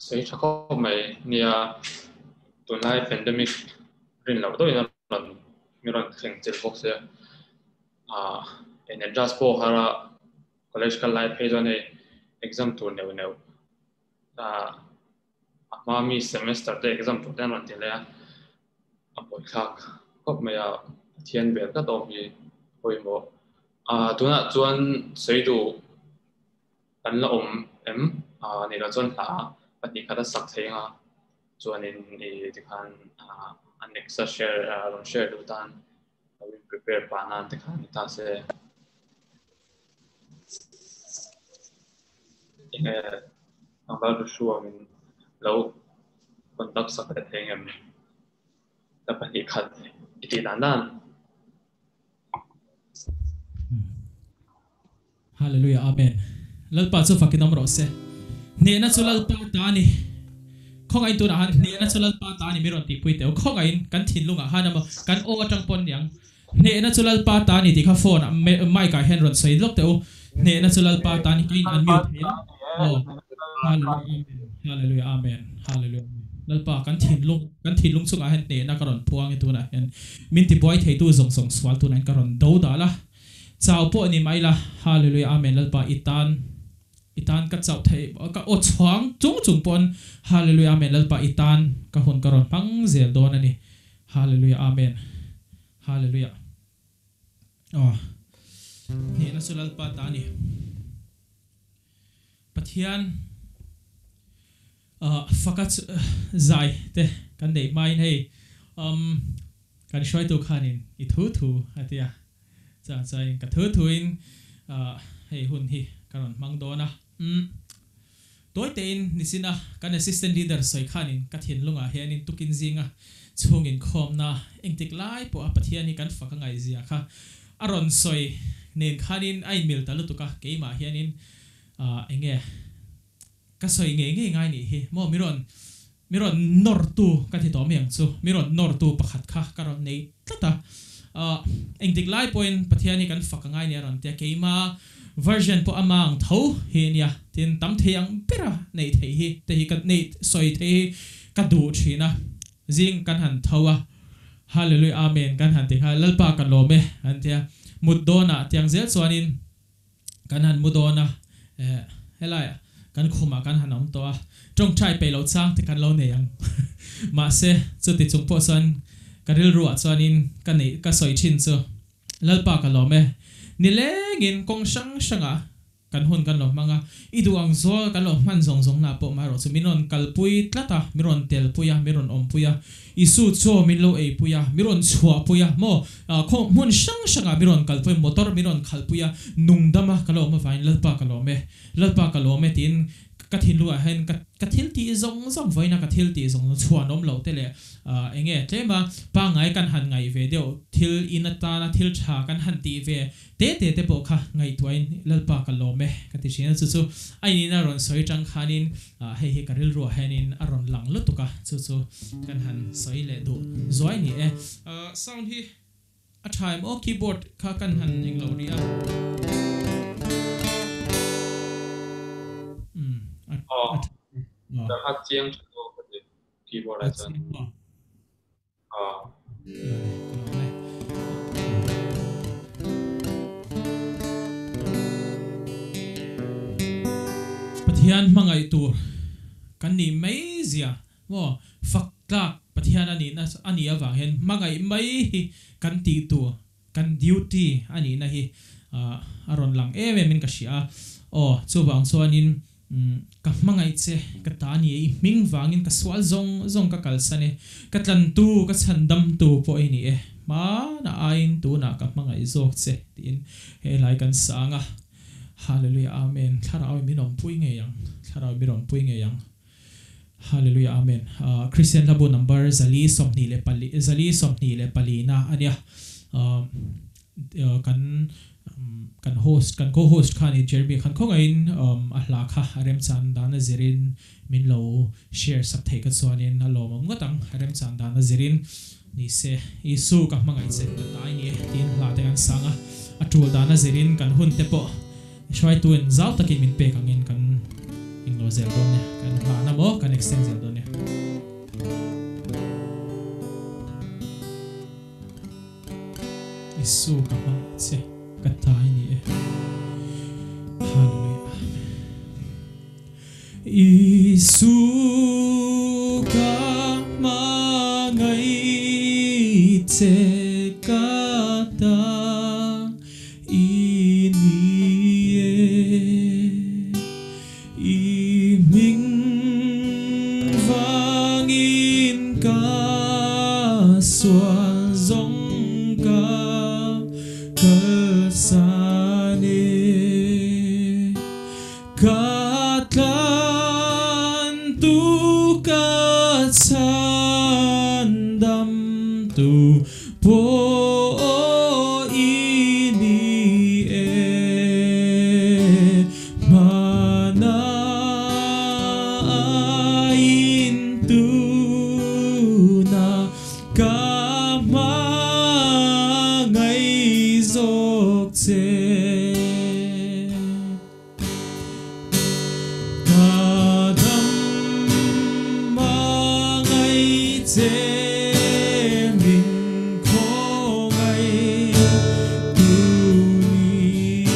Sawi tha khawp mai nia tunlai pandemic rin loh deuhin a rawn mi rawn thleng chilh bawk sia ah in adjust pawh har a college kal lai phei chuan hei exam tur neuh neuh ah a hma mi semester te exam tur te an rawn ti leh a a buaithlak khawp mai a Pathian vel tlat awm hi pawimawh ah tunah chuan sawi duh. Kan la awm em? Aaa ni lo chuan hla pahnih khat a sak thei anga chuanin i tikhan a next a share rawn share duh tan lo in prepare pah nan te khan ni ta se. Enge tlangval Joshua min lo contact sak leh thei ngem? Hla pahnih khat i tih dan dan. Hallelujah Amen Lalpa chu fakin awm rawh se Hnehna chu Lalpa ta a ni Khawngaihin tunah han hnehna chu Lalpa ta a ni mi rawn tihpui teh u Khawngaihin kan thinlungah han emaw kan aw atang pawn niang Hnehna chu Lalpa ta a ni tih kha phone ah mic ah hian rawn sawi lawk teh u Hnehna chu Lalpa ta a ni ka in unmute thei a aw Hallelujah Amen Hallelujah Amen Hallelujah Amen Lalpa kan thinlung kan thinlung chungah hian hnehna ka rawn puang e tunah hian min tibuai theitu zawng zawng sual tunah hian ka rawn do dal a Chau pawh ni mai la, Hallelujah Amen Lalpa i tan i tan ka chauh thei ka aw chhuang chung chung pawn Hallelujah Amen Lalpa i tan ka hun ka rawn hmang zel dawn a ni Hallelujah Amen Hallelujah Aw hnehna chu Lalpa ta a ni Pathian Faka zai te kan neih hmain hei umm kan hruaitu khanin i thu thu a ti a, chuan chuanin ka thu thuin hei hun hi ka rawn hmang dawn a, umm tawi tein nichin a kan assistant leader sawi khanin ka thinlungah hianin tukin zinga chhung inkhawmna engtik lai pawha Pathian hi kan fak a ngaihzia kha a rawn sawi nen khanin a inmil ta lutuk a, keimah hianin enge. Ka sawi ngei ngei ngai nih hi maw mi rawn mi rawn nawr tu ka ti tawh mai ang chu mi rawn nawr tu pakhat kha ka rawn nei tlat a ah engtik lai pawhin Pathian hi kan fak angai nia a rawn tia keima version pawh ama ang tho hi ania tin tam thei ang bera neih theih hi te hi ka neih sawi theih hi ka duh thin a zing kan han tho a Hallelujah Amen kan han ti nghal Lalpa ka lawm e an tia mut dawnah tiang zel chuanin Kan han mu dawn a, eh, helaiah kan khumah kan han awm tawh a, tawngtai peih loh chang te kan lo nei ang. Mahse, chuti chung pawh chuan ka rilruah chuanin ka neih ka sawi thin chu, Lalpa ka lawm e, nilengin kawng hrang hrangah kan hun kan lo hmang a, i duh ang zawl kan lo hman zawng zawng na pawh maherawh chu min rawn kalpui tlat a, min rawn telpui a, min rawn awmpui a, Isu chaw min lo eipui a, mi rawn chhuahpui a, maw, khaw hmun hrang hrangah mi rawn kalpui a, motor mi rawn khalhpui a, nungdam a ka lo awm avangin Lalpa ka lawm e, Lalpa ka lawm e tiin ka thinlungah hian ka ka thil tih zawng zawng vawiin a ka thil tih zawng zawng chhuan awm loh te leh eng nge tlema pangngai kan han ngaih ve deuh thil in atana thil tha kan han tih ve Te te te pawh kha ngaihtuahin Lalpa ka lawm e ka ti thin a, chu chu a inin a rawn sawi tang khanin hei hi ka rilruah hianin a rawn lang lutuk a, chu chu kan han sawi leh duh zuai ni e. Sound hi a tha em aw keyboard kha kan han englo rih a. Umm a tha e. Ka kha chiang tha zawk ka ti keyboard ah chuan. Pathian hmangaih tur kan nih mai zia maw fak tlak Pathian a nihna a nih avang hian hmangaih mai hi kan tih tur kan duty a nihna hi a rawn lang em em in ka hria a aw chuvang chuanin Umm, ka hmangaih che, ka ta ni e, i hming vangin ka sual zawng zawng ka kalsan e, ka tlantu, ka chhandamtu pawh i ni e, hmanah aiin tunah ka hmangaih zawk che, tiin he hlai kan sang a. Hallelujah Amen, Thlarau in min awmpui ngei ang, Thlarau in min awmpui ngei ang. Hallelujah Amen. Christian hlabu number 424, 424 na a nia. Kan kan host kan co-host kha ni Jeremy khan khawngaihin a hla kha a remchan dan a zirin min lo share sak theih ka chuanin a lawmawm ngawt ang a remchan dan a zirin ni se Isu ka hmangaih che ka tai ni e tiin hla te kan sang a a tul dan a zirin kan hun te pawh hruaituin zau takin min pek angin kan englo zel dawn nia kan hla na maw kan extend zel dawn nia. Isu ka hmang che ka tai ni e Hallelujah Amen Isu ka hmangaih che ka ta i ni e I hming vangin ka sual zawng ka kalsan e. Ka tlantu ka chhandamtu pawh i ni e. Hmana aiin tuna ka hmangaih zawk che. Ka dam hmangaih che min khawngaih tu ni e.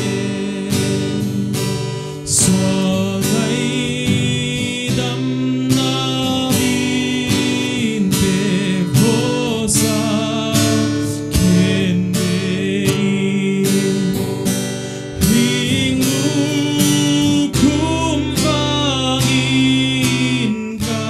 Sual ngaihdamna min pek hawsa khen ve in. Hling lukhum vangin ka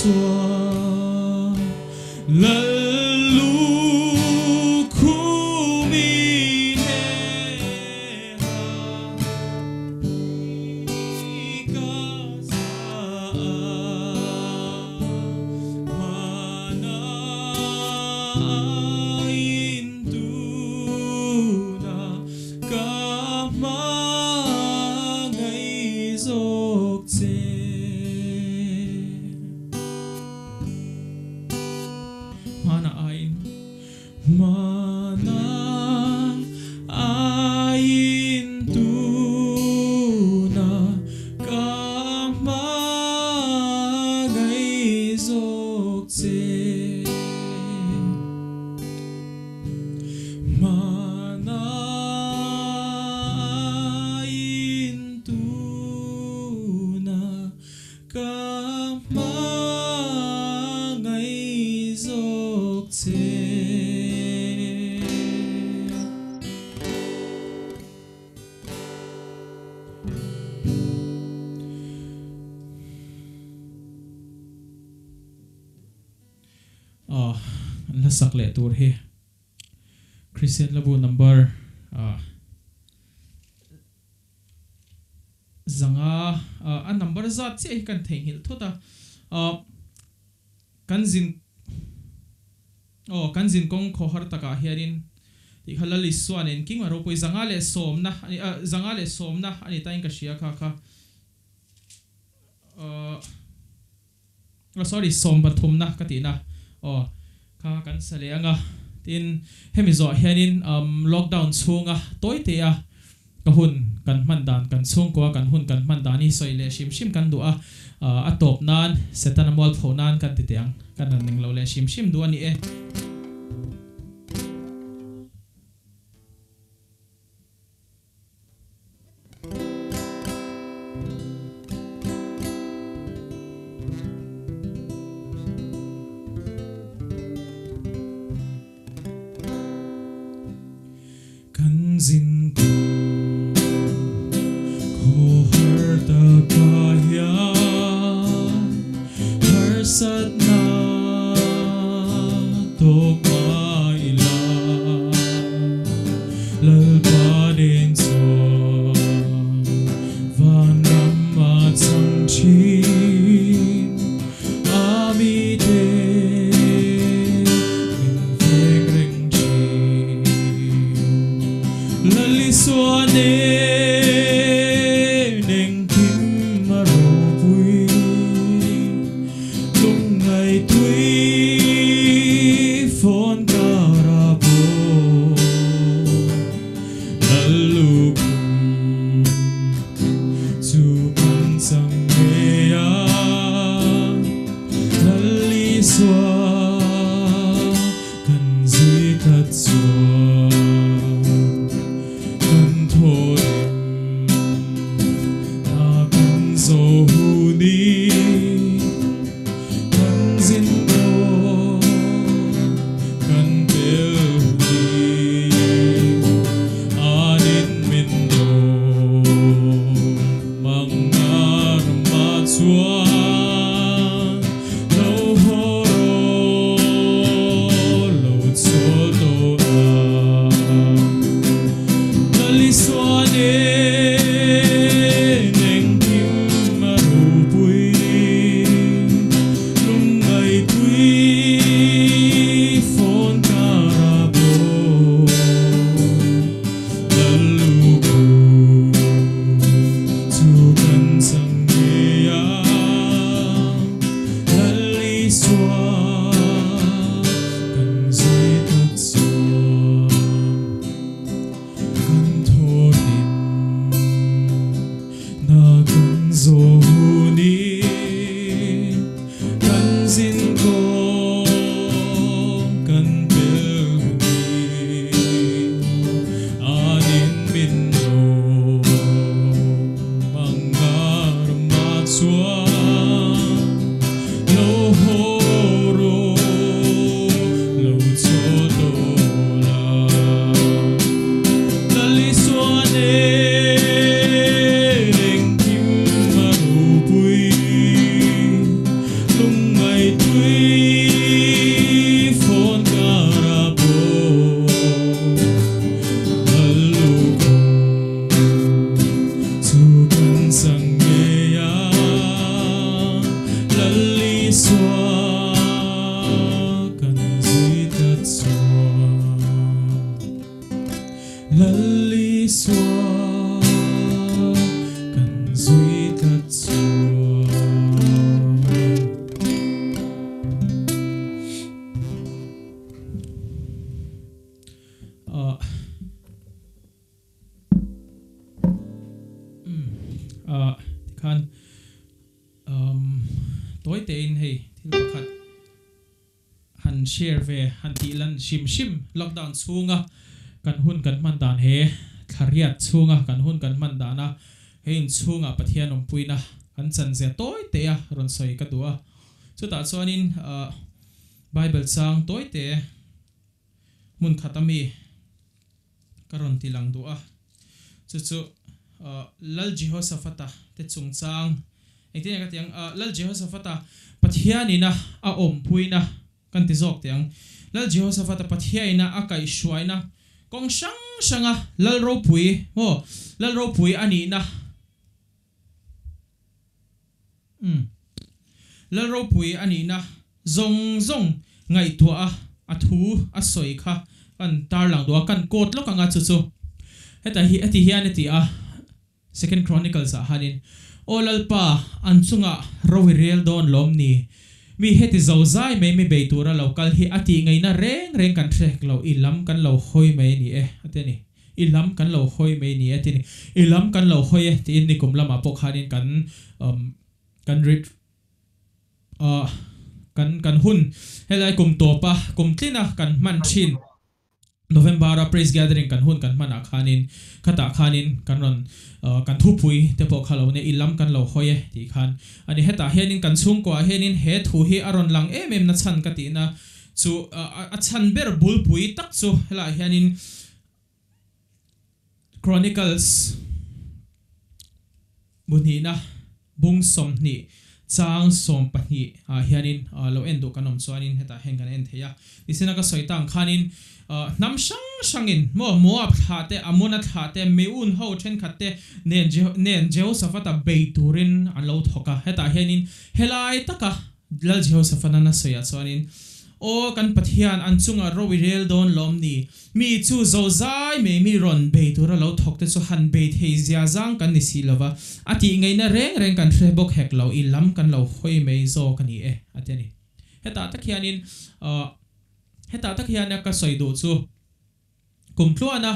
Isua Lalu kumi Mana ain Mana ain tuna ka mangai zok che Mana ain tuna ka mangai zok che. La sak leh tur hi Christian labu number zanga a number zat chiah hi kan theihnghilh thawt a kan zin aw kan zin kawng khaw har takah hianin tih kha Lal Isua nen king a ropui zanga leh sawmna ani zanga leh sawmna ani tain ka hria kha kha aw sorry sawm pathumna ka tihna aw kha kan sa leh anga tin hemi zawh hianin lockdown chhunga tawi te a ka hun kan hman dan kan chhungkua kan hun kan hman dan hi sawi leh hrim hrim kan duh a a tawp nan Setana mual pho nan kan ti teh ang kan han ning lo leh hrim hrim duh a ni e. Kan zin kawng khaw har takah hian harsatna tawk mah ila Lalpa nen chuan vanram a chang thin a mite min veng reng thin Lal Isua nen engkim a ropui lungngai Lal Isua kan zui tlat chuan Lal Isua kan zui tlat chuan. Ah. Ah tikhan um tawi tein hei thil pakhat han share ve han tih lan hrim hrim lockdown chhunga kan hun kan hman dan he thlariat chhunga kan hun kan hman dana hei inchhunga Pathian awmpuina kan chanzia tawi te a rawn sawi ka duh a chutah chuanin ah Bible chang tawi te hmun khat ami ka rawn ti lang duh a, chu chu Lal Jehoshaphat-a te chungchang engtin nge ka ti ang, Lal Jehoshaphat-a Pathianina a awmpuina kan ti zawk teh ang, Lal Jehoshaphat-a Pathiaina a kaihhruaina kawng hrang hranga Lal ropui maw Lal ropui a nihna umm Lal ropui a nihna zawng zawng ngaihtuah a a thu a sawi kha kan tarlang duh a, kan quote lawk anga chu chu heta hi heti hian a ti a, Second Chronicles ah hanin, Aw Lalpa, an chungah ro i rel dawn lawm ni? Mi heti zo zai mai mi bei tura lo kal hi a tih ngaihna reng reng kan hre hek lo, i lam kan lo hawi mai a ni e, a ti a ni. I lam kan lo hawi mai ni e ti ni. I lam kan lo hawi e tiin nikum lamah pawh khanin kan umm kan rit ah kan kan hun helai kum tawpa kum tlina kan hman thin November a praise gathering kan hun kan hmanah khanin khatah khanin kan rawn kan thupui te pawh kha lo nia i lam kan lo hawi e tih khan a ni. Hetah hianin kan chhungkuaah hianin he thu hi a rawn lang em em na chhan ka tihna chu a chhan ber bulpui tak chu helaiah hianin Chronicles bu hnihna bung 20 chang 12 ah hianin lo en duh kan awm chuanin hetah hian kan en thei a. Nisina ka sawi tang khanin hnam hrang hrangin maw Moab thlah te, Amona thlah te, Meun ho thenkhat te nen nen Jehoshaphat-a bei turin an lo thawk a. Hetah hianin helai taka Lal Jehoshaphat-a na sawiah chuanin, Aw kan Pathian, an chungah ro i rel dawn lawm ni? Mi chu zozai mai mi rawn bei tura lo thawk te chu han bei thei zia zang kan ni si lova, a tih ngaihna reng reng kan hre bawk hek lo, i lam kan lo hawi mai zawk a ni e, a ti a ni. Hetah tak hianin, hetah tak hian ka sawi duh chu, Kum tluana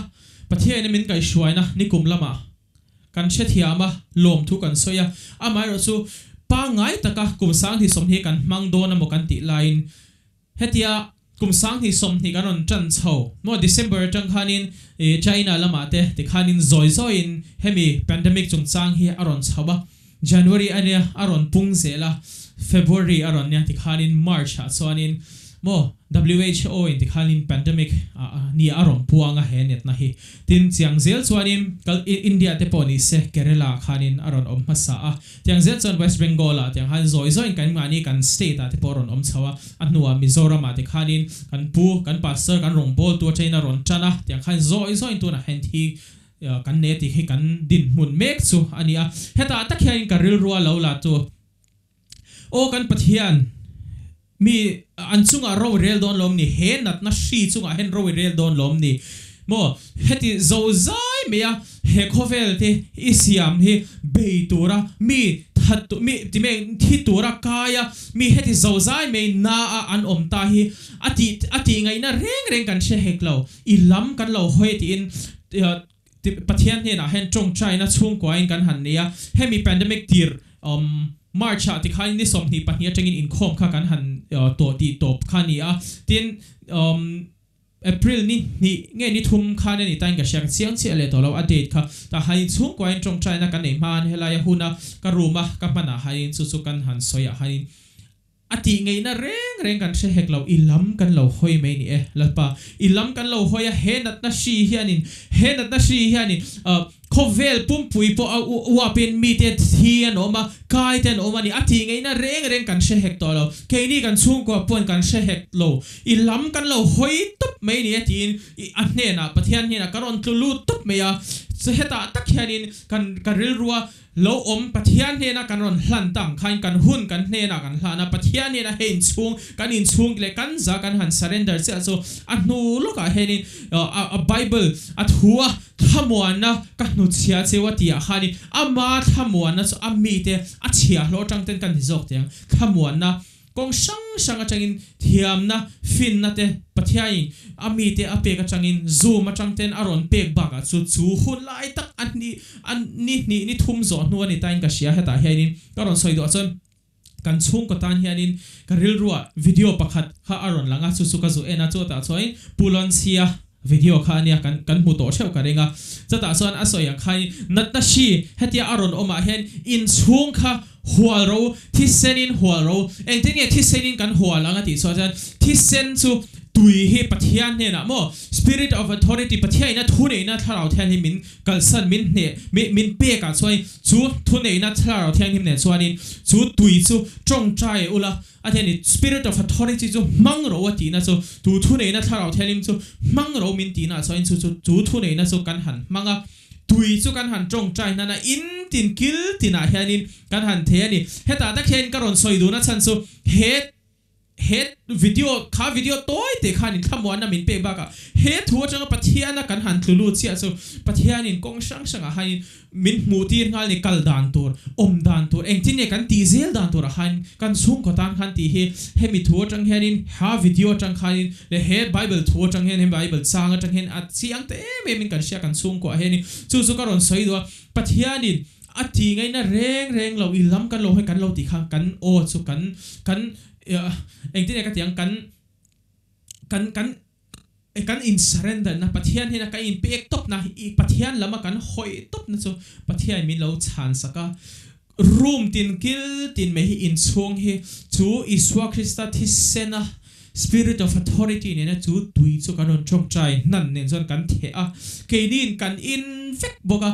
Pathiaina min kaihhruaina nikum lamah kan hrethiam a, lawmthu kan sawi a, amaherawh chu pangngai taka kum 2020 kan hmang dawn emaw kan tih laiin hetia kum 2020 kan rawn tan chho maw December atang khanin China lamah te tikhanin zawi zawiin hemi pandemic chungchang hi a rawn chho a, January a nia a rawn pung zel a, February a rawn nia tikhanin March ah chuanin maw WHO in tikhanin pandemic nia a rawn puang a he netna hi. Tin chiang zel chuanin kal India te pawh ni se Kerala ah khanin a rawn awm hmasa a, tiang zel chuan West Bengal ah tiang khan zawi zawiin kan mahni kan state ah te pawh a rawn awm chho a, a hnuah Mizoram ah tikhanin kan pu kan pastor kan rawngbawltu atangin a rawn tan a, tiang khan zawi zawiin tunah hian thi Kan ne tih hi kan dinhmun mek chu a ni a. Hetah tak hianin ka rilrua lo la chu, Aw kan Pathian, mi an chungah ro i rel dawn lawm ni? He natna hri chungah hian ro i rel dawn lawm ni? Maw, heti zo zai mai a, he khawvel te i siam hi bei tura mi that mi ti mai thi tura kai a, mi heti zo zai mai na a an awm ta hi a tih a tih ngaihna reng reng kan hre hek lo. I lam kan lo hawi tiin Pathian hnenah hian tawngtaina chhungkuain kan han nei a, hemi pandemic tir March ah tikhain ni 24 atangin inkhawm kha kan han tawh tih tawp kha a ni a, tin April ni hnih nge ni thum khan a ni tain ka hria ka chiang chiah leh tawh lo a date kha tah hain chhungkuain tawngtaina kan nei hma helaia huna ka room a ka hmanah hain chu chu kan han sawi ah hain A tih ngeihna reng reng kan hre hek lo, i lam kan lo hawi mai ni e, Lalpa. I lam kan lo hawi a, he natna hri hianin, he natna hri hianin khawvel pumpui pawh a uapin mite thi an awm a, kai te an awm a ni. A tih ngeihna reng reng kan hre hek tawh lo. Keini kan chhungkua pawhin kan hre hek lo. I lam kan lo hawi tawp mai ni e tiin a hnenah, Pathian hnenah ka rawn tlu lut tawp mai a. Hetah tak hianin kan rilrua. Lo awm Pathian hnena kan rawn hlan ta ang khain kan hun kan hnenah kan hlan a, Pathian hnena hei inchhung, kan inchhung leh kan za kan han surrender chiah chu a hnu lawkah hianin a Bible a thu a thlamuanna ka hnuchhia cheu a tih ah khanin ama thlamuanna chu a mite a chhiahhlawh atang ten kan ti zawk teh ang, thlamuanna Kawng hrang hrang atangin thiamna, finna te Pathianin a mite a pek atangin Zoom atang ten a rawn pek bakah chu chu hun lai tak a hnih a ni hnih ni thum zawh hnu a ni tain ka hria hetah hianin ka rawn sawi duh ah chuan kan chhungkaw tan hianin ka rilruah video pakhat kha a rawn lang a chu chu ka zu en a chutah chuanin Pu Lonchhia Video kha ania kan kan hmu tawh theuh ka ring a, chutah chuan a sawi ang khain natna hri hetia a rawn awmah hian inchhung kha hual ro, thisenin hual ro, engtin nge thisenin kan hual ang a tih chuan chuan thisen chu tui hi Pathian hnenah maw Spirit of Authority Pathianin a thuneihna Thlarau Thianghlim min kalsan min hneh min min pekah chuan chu thuneihna Thlarau Thianghlim nen chuanin chu tui chu tawngtai ula A thian i Spirit of Authority chu hmang ro a tihna chu, tu thuneihna Thlarau Thianghlim chu hmang ro min tihna ah chuan chu chu chu thuneihna chu kan han hmang a, tui chu kan han tawngtai hnan a, in tin kil tinah hianin kan han thei a ni. Hetah tak hian ka rawn sawi duhna chhan chu he he video kha video tawi teh khanin thlamuanna min pek bakah he thu atanga Pathiana kan han tlu lut chiah chu Pathianin kawng hrang hrangah hianin Min hmuh tir nghal ni kal dan tur, awm dan tur, engtin nge kan tih zel dan turah khan kan chhungkaw tan khan tih hi hemi thu atang hianin ha video atang khanin leh he Bible thu atang hian he Bible chang atang hian a chiang ta em em in kan hria kan chhungkuah hianin chu chu ka rawn sawi duh a Pathianin a ti ngaihna reng reng lo i lam kan lo hawi kan lo tih khan kan aw chu kan kan engtin nge ka tih ang kan kan kan Kan in surrender na Pathian hian a kan in pek tawp na i Pathian lam a kan hawi tawp na chu Pathian min lo chhan sak a. Room tin kil tin mai hi inchhung hi chu Isua Krista thisen a Spirit of Authority nena chu tui chu kan rawn tawngtai hnan nen chuan kan theh a. Keiniin kan in vek bawk a.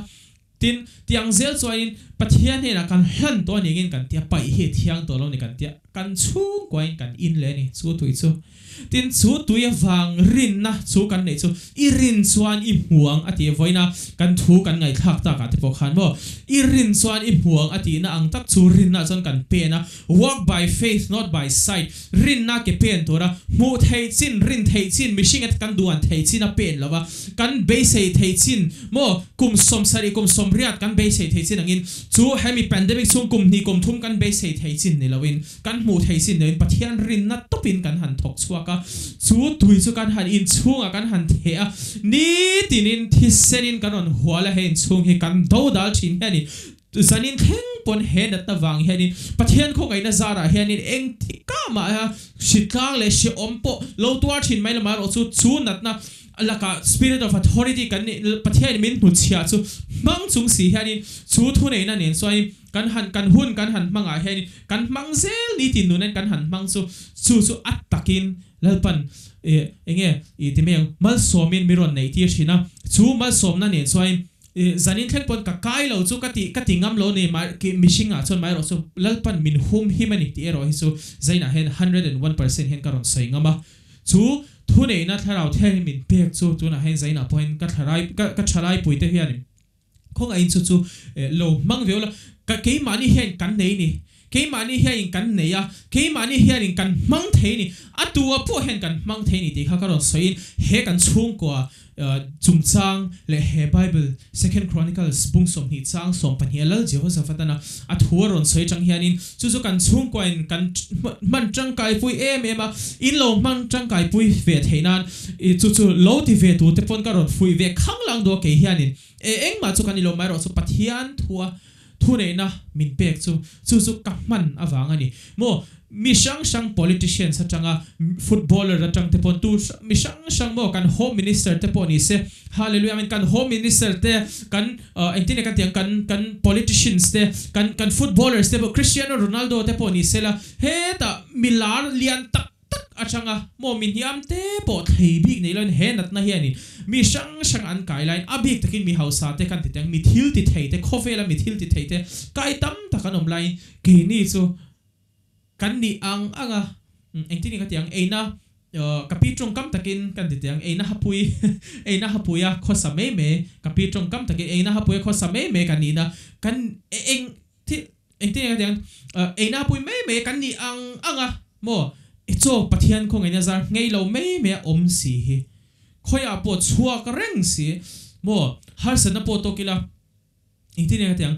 Tin, tiang zel chuanin Pathian hnenah kan hlan tawh a ni angin kan tia, paih hi a thiang tawh lo ni kan tia, kan chhungkuain kan in leh a ni chu tui chu. Tin, chu tui avang rinna chu kan neih chu i rin chuan i hmu ang a ti a, vawiina kan thu kan ngaihthlak takah te pawh khan maw, i rin chuan i hmu ang a tihna ang tak chu rinna chuan kan pen a, walk by faith not by sight, rinna ke pen tura hmuh theih chin, rin theih chin, mihringa kan duan theih chin a pen lo va, kan beisei theih chin maw kum sawmsarih kum sawmriat kan beisei theih chin angin chu hemi pandemic chhung kum hnih kum thum kan beisei theih chin ni loin kan hmuh theih chin loin Pathian rinna tawpin kan han thawk chhuak a, chu tui chu kan han inchhungah kan han theh a, nitinin thisenin kan rawn hual a, he inchhung hi kan dodal thin hianin Zanin thleng pawn he natna vang hianin Pathian khawngaihna zarah hianin engtik ah mah a hritlang leh hrehawm pawh lo tuar thin mai lamah erawh chu chu natna lakah Spirit of Authority kan nih Pathianin min hnuchhiah chu hmang chung si hianin chu thuneihna nen chuanin kan han kan hun kan han hmangah hianin kan hmang zel ni tin nunin kan han hmang chu chu chu a takin Lalpan enge i ti mai ang malsawmin mi rawn neih tir thin a chu malsawmna nen chuanin I zanin thleng pawn ka kai lo chu ka ti ka ti ngam lo ni mai ki mihring ah chuan mai erawh chu Lalpan min hum him a ni tih erawh hi chu zainah hian 101% hian ka rawn sawi ngam a chu thuneihna thlarau thianghlim min pek chu tunah hian zainah pawh hian ka thlarai ka ka thalai pui te hian khawngaih in chu chu lo hmang ve ula ka keimahni hian kan nei ni keimahni hian kan nei a keimahni hian kan hmang thei ni a tu a pawh hian kan hmang thei ni tih kha ka rawn sawi in he kan chhungkua Chungchang leh he Bible, Second Chronicles bung 20 chang 12 a Lal Jehoshaphat-an a a thu a rawn sawi atang hianin chu chu kan chhungkuain kan hman tangkaipui em em a, in lo hman tangkaipui ve theih nan chu chu lo ti ve tur te pawn ka rawn fuih ve khang lang duh a kei hianin e engmah chu kan ilo mai erawh chu Pathian thua Thuneihna min pek chu chu chu ka hman avang a ni. Maw mi hrang hrang politicians atanga footballer atang te pawn tu mi hrang hrang maw kan home minister te pawh ni se hallelujah amen kan home minister te kan engtin nge kan tih ang kan kan politicians te kan kan footballers te pawh Cristiano Ronaldo te pawh ni sela hetah milar lian tak tak atanga maw mi hniam te pawh thlei bik nei loin he natna hianin mi hrang hrang an kai laiin a bik takin mi hausa te kan ti teng mi thil ti thei te khawvela mi thil ti thei te kai tam tak an awm laiin keini chu kan nih ang anga engtin nge ka ti ang eina. Ka pi tawngkam takin kan ti teh ang, eina hapui eina hapuia khawsa mai mai, ka pi tawngkam takin eina hapuia khawsa mai mai kan nihna kan eng thil engtin nge ka ti ang, eina hapui mai mai kan nih ang ang a maw, chaw Pathian khawngaihna zar nghei lo mai mai a awm si hi, khawiah pawh chhuak reng si maw, harsatna pawh tawk ila engtin nge ka ti ang,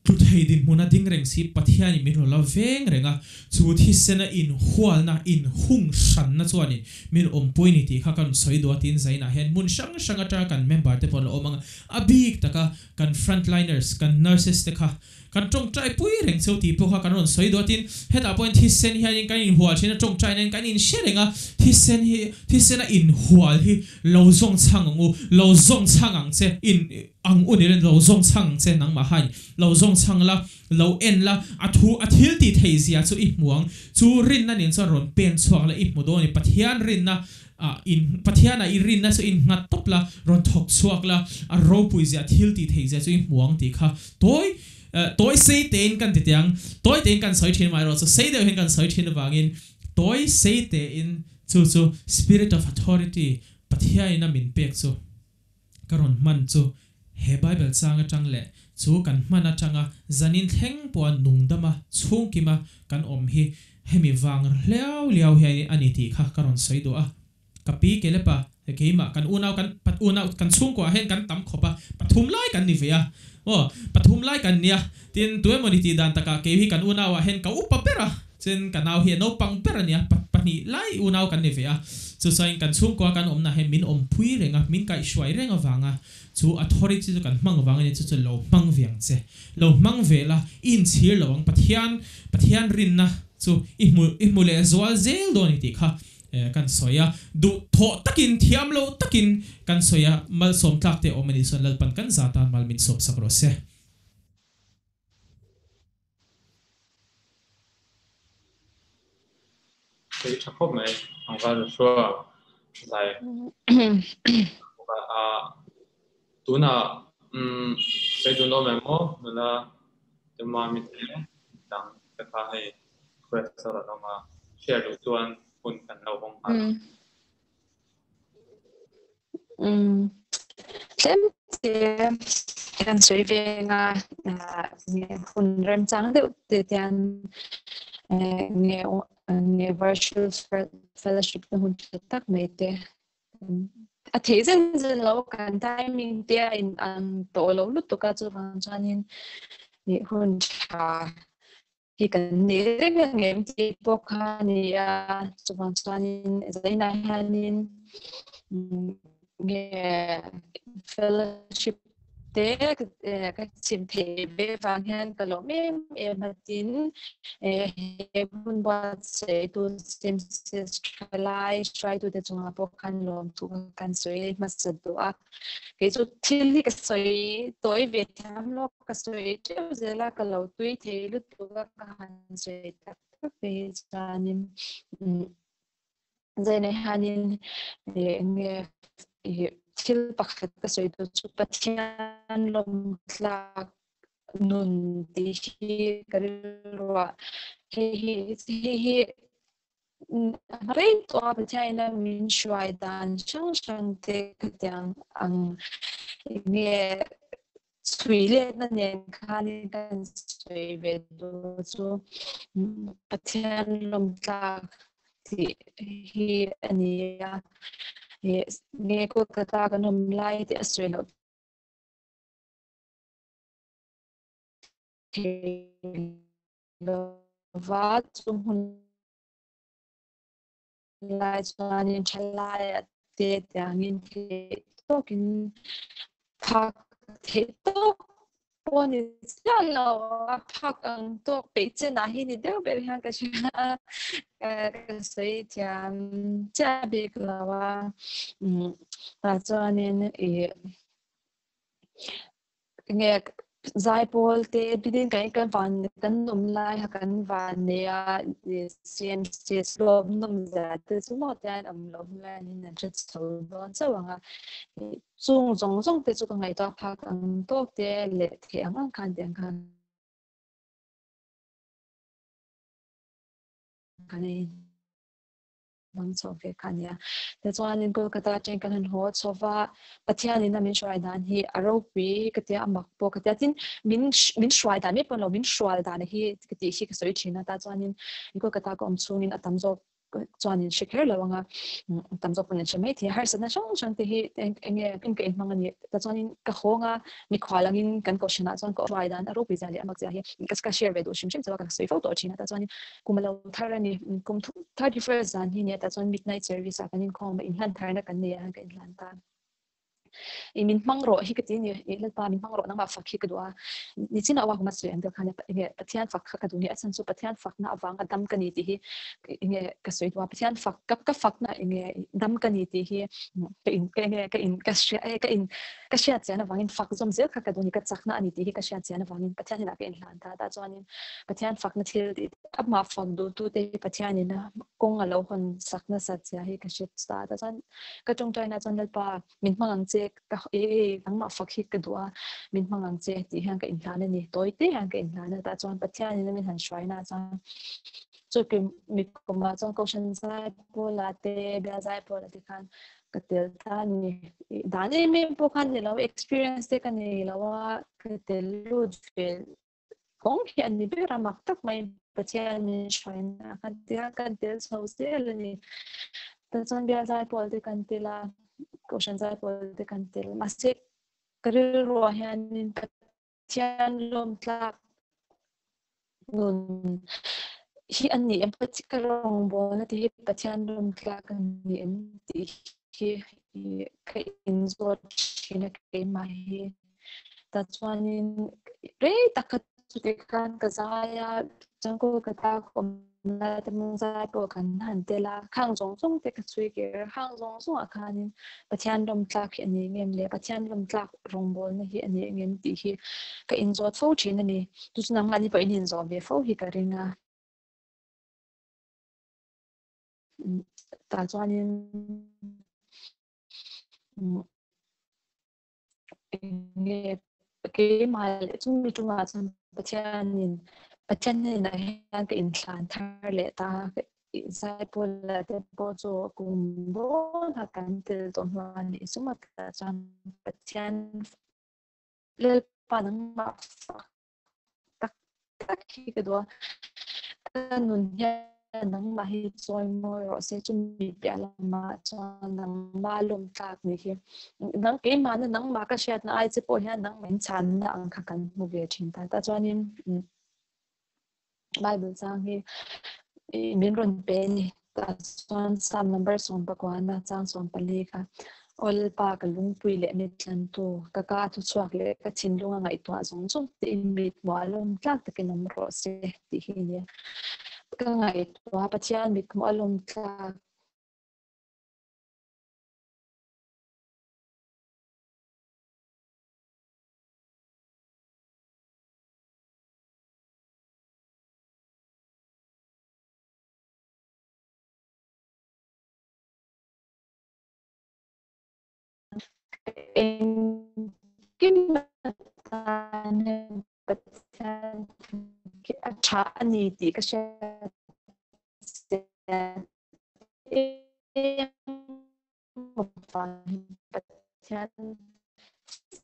Tlu thei dinhmuna ding reng si Pathianin min rawn la veng reng a, chu thisena inhualna, inhung hranna chuanin min awmpui ni tih kha ka rawn sawi duh a tiin Zainah hian hmun hrang hrang atanga kan member te pawh an la awm ang a, a bik taka kan frontliners, kan nurses te kha kan tawngtai pui reng cheu tih pawh kha kan rawn sawi duh a tiin hetah pawhin thisen hianin kan inhual thin a, tawngtaina in kan inhre reng a, thisen hi thisena inhual hi lo zawng chhang ang u, lo zawng chhang ang che in. Ang u nirin lo zawng chhang ang che nangmah hain lo zawng chhang la, lo en la, a thu a thil tih theih zia chu i hmu ang. Chu rinna nen chuan rawn pen chhuak la i hmu dawn i Pathian rinna ah in Pathian ah i rinna chu in nghat tawp la, rawn thawk chhuak la, a ropui zia a thil tih theih zia chu i hmu ang tih kha tawi tawi sei tein kan ti teh ang. Tawi tein kan sawi thin amaherawhchu sei deuh hian kan sawi thin avangin tawi sei tein chu chu Spirit of Authority Pathian in a min pek chu Ka rawn hman chu he Bible chang atang leh chu kan hman atanga zanin thleng pawha nungdama chhungkima kan awm hi hemi vang hliau liau hian a ni tih kha ka rawn sawi duh a. Ka pi Kelepa keimah kan unau kan unau kan chhungkuaah hian kan tam khawp a, pathum lai kan ni ve a. Aw, pathum lai kan nia. Tin, tuemaw ni tih dan takah kei hi kan unauah hian ka upa ber a, chuan ka nau hi a naupang ber a nia, pahnih lai unau kan ni ve a. Chu chuan kan chhungkua kan awmna hian min awmpui reng a, min kaihhruai reng avanga chu authority chu kan hmang vang a ni, chu chu lo hmang ve ang che. Lo hmang ve la, i inchhir lo ang, Pathian, Pathian rinna chu i hmu, i hmu leh zual zel dawn i tih kha kan sawi a. Duh thawh takin, thiam lo takin kan sawi a, malsawm tlak te awm a nih chuan Lalpan kan za tan mal min sawmsak rawh se. Thei tha khawp mai ang val Joshua zai a tuna sei dun awm em aw nula te mami te dang te kha hei request a rawn awm a share duh chuan hun kan lo hawng nghal ang. Tlem te kan sawi ve nga hun remchang deuh te tian nge nge virtual fellowship na hun tha tak mai te a thei zen zen lo kan timing te a in ang tawh lo lutuk a chuvang chuanin hun tha hi kan nei reng ang em tih pawh kha a ni a, chuvang chuanin zainah hianin nge fellowship te ka chhim theih ve vang hian ka lawm em em a tin he hun buatsaih tu Simsis thalai hruaitute chungah pawh khan lawmthu kan sawi hmasa duh a. Kei chu thil hi ka sawi tawi ve thiam lo, ka sawi teuh zel a, ka lo tui thei lutuk a, ka han sawi tak tak ve hi chuanin zainah hianin eng nge thil pakhat ka sawi duh chu Pathian lawmtlak nun tih hi ka rilruah hei hi hei hi Rei tawh a Pathianin a min hruai dan hrang hrang te khatiang ang nge chhui letna nen khanin kan sawi ve duh chu Pathian lawmtlak tih hi a ni a, nge Kolkata kan awm lai te a sawi loh thei lova chung hun lai chuanin thalai a te tiangin theih tawkin phak theih tawk pawh ni chiah lo a phak ang tawk peih chenah hi ni deuh ber hian ka hria a ka sawi thiam chiah bik lo a tah chuanin ih Nge zaipawl te bidin kan kan van kan awm lai kha kan van nei a CMC lawm nawm zia te chu maw te an awm loh hianin an hre chho dawn chauh ang a chung zawng zawng te chu ka ngaihtuah phak ang tawk te leh theih ang ang khan tiang khan kan ei. hmang chho ve kha a nia. Tichuanin Kolkata atangin kan han haw chho va, Pathianin a min hruai dan hi a ropui ka tia, a mak pawh ka tia. Tin, min min hruai dan mai pawh ni lo, min hrual dan hi ka tih hi ka sawi thin a. Tah chuanin Kolkata ka awm chhungin a tam zawk chuan in hre kher lo ang a, tam zawk pawn in hre mai thei a, harsatna hrang hrang te hi eng nge in ka inhmang a ni. Tichuanin ka hawng a, mikhual angin kan kohhranah chuan ka hruai dan a ropui zia leh a mak zia hi ka share ve duh hrim hrim chauh a, ka sawi fo tawh thin a. Tichuanin kum a lo thar a ni, kum 31st zan hi nia, tichuan midnight service ah kan inkhawm a, inhlan tharna kan nei a, ka inhlan ta. I min hmang rawh hi ka ti ni, i Lalpa min hmang rawh nangmah fak hi ka duh a, nichin a uak hma sawi ang deuh khan enge Pathian fak kha ka duh ni, a chhan chu Pathian fakna avanga dam ka ni tih hi enge ka sawi duh a, Pathian fak ka ka fakna enge dam ka ni tih hi ka in ka enge ka in ka hria ka in ka hriat chian avangin fak zawm zel kha ka duh ni, ka chakna a ni tih hi ka hriat chian avangin Pathian hnenah ka inhlan ta, tah chuanin Pathian fakna thil tih amah fak duhtute hi Pathianin a kawng a lo hawn sak nasat zia hi ka hre ta, tah chuan ka tawngtaina chuan Lalpa min hmang ang che ka e nangmah fak hi ka duh a min hmang ang che tih hian ka inhlan a ni tawi te hian ka inhlan a tah chuan Pathianin a min han hruaina chuan chu mi kumah chuan Kohhran zai pawlah te bial zai pawlah te khan ka tel ta a ni dan em em pawh khan ni lo experience te ka nei lo a ka tel lut ve Kawng hi an ni ber a, mak tak mai Pathian min hruaina a kan tia kan tel chho zel a ni. Tichuan bial zai pawl te kan tel a, kohhran zai pawl te kan tel. Mahse ka rilruah hianin Pathian lawm tlak nun hi a ni em? Ka rawngbawlna te hi Pathian lawm tlak a ni em tih hi ka inzawt thin a keimah hi. Tichuanin rei tak kha chutih khan ka zai a, chuan Kolkata ka awm lai te hmang zai pawh kan han tel a, khang zawng zawng te ka chhui kir a, khang zawng zawngah khanin Pathian rawm tlak hi a ni ngem le, Pathian rawm tlak rawngbawlna hi a ni ngem tih hi ka inzawt fo thin a ni. Chu chu nangmahni pawh in inzawh ve fo hi ka ring a. Tah chuanin Enge keimah leh chumi chungah chuan Pathianin Pathian hnenah hian ka inthlan thar leh ta a, zai pawla te pawh chu kum dawnah kan tel tawh hnuah a nih chu mah chuan Pathian Lalpa nangmah fak tak tak hi ka duh a, ka nun hian nangmah hi chawi mawi rawh se chumi piah lamah chuan nangmah lawm tlak ni hi nang keimahna nangmah ka hriatna ai che pawh hian nangmah in chhanna ang kha kan hmu ve thin ta ta chuanin Bible chang hi min rawn pe a ni tah chuan Psalm number 14 chang 14 kha Aw Lalpa ka lungpui leh mitlantu ka ka thu chhuak leh ka thinlung a ngaihtuah zawng zawng te in mit hmuh a lawm tlak takin awm rawh se tih hi a ni a. Ka ngaihtuah Pathian mit hmuh a lawm tlak Engkim atan Pathian khi a tha a ni tih ka hriat chian em avangin Pathian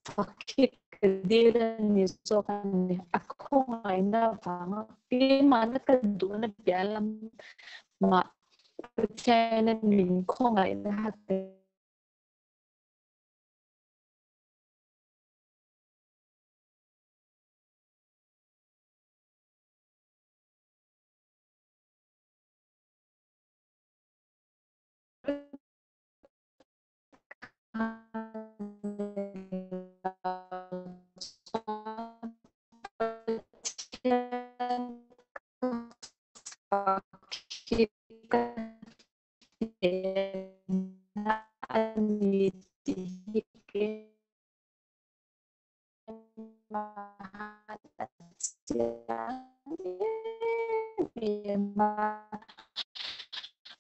fak hi ka dil a ni zawk a ni. A khawngaihna avanga keimahna ka duhna piah lamah Pathian min khawngaihna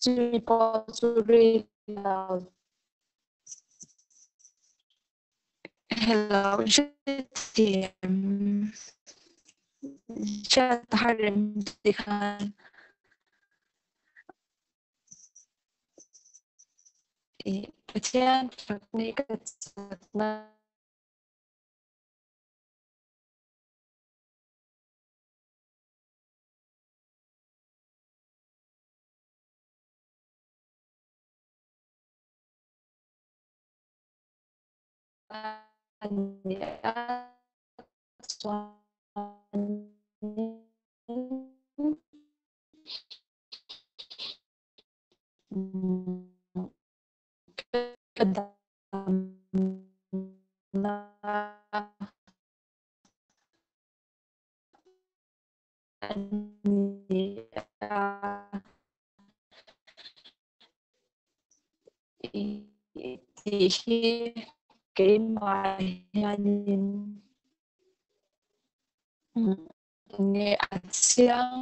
Chumi pawh chu rei lo. Hello, hrethiam hriat har rem ti khan. I Pathian fakni ka chakna ani a chuan ka damna ani a tih hi keimah hianin nge a chiang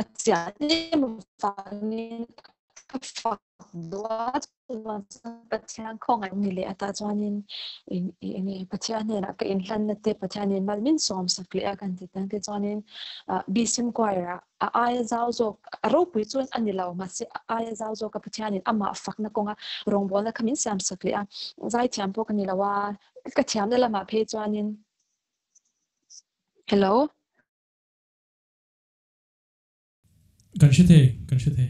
a chian em avangin ka fak duh a chuan Pathian khawngaih ni leh ata chuanin enge Pathian hnenah ka inhlanna te Pathianin mal min sawm sak leh a kan ti tan te chuanin Bisim Choir ah a aia zau zawk a ropui chuan a ni lo mahse a aia zau zawk a Pathianin amah fakna kawnga rawngbawlna kha min siam sak leh a zaithiam pawh ka ni lo a ka thiamna lamah phei chuanin Hello Kan hre thei kan hre thei.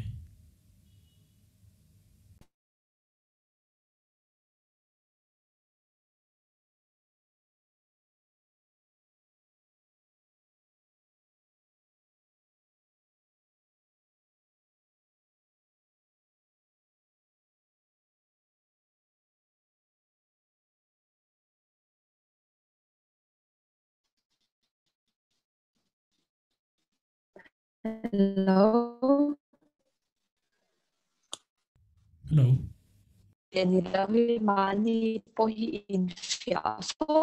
Hello. Hello. Ni lo hi mahni pawh hi infiah fo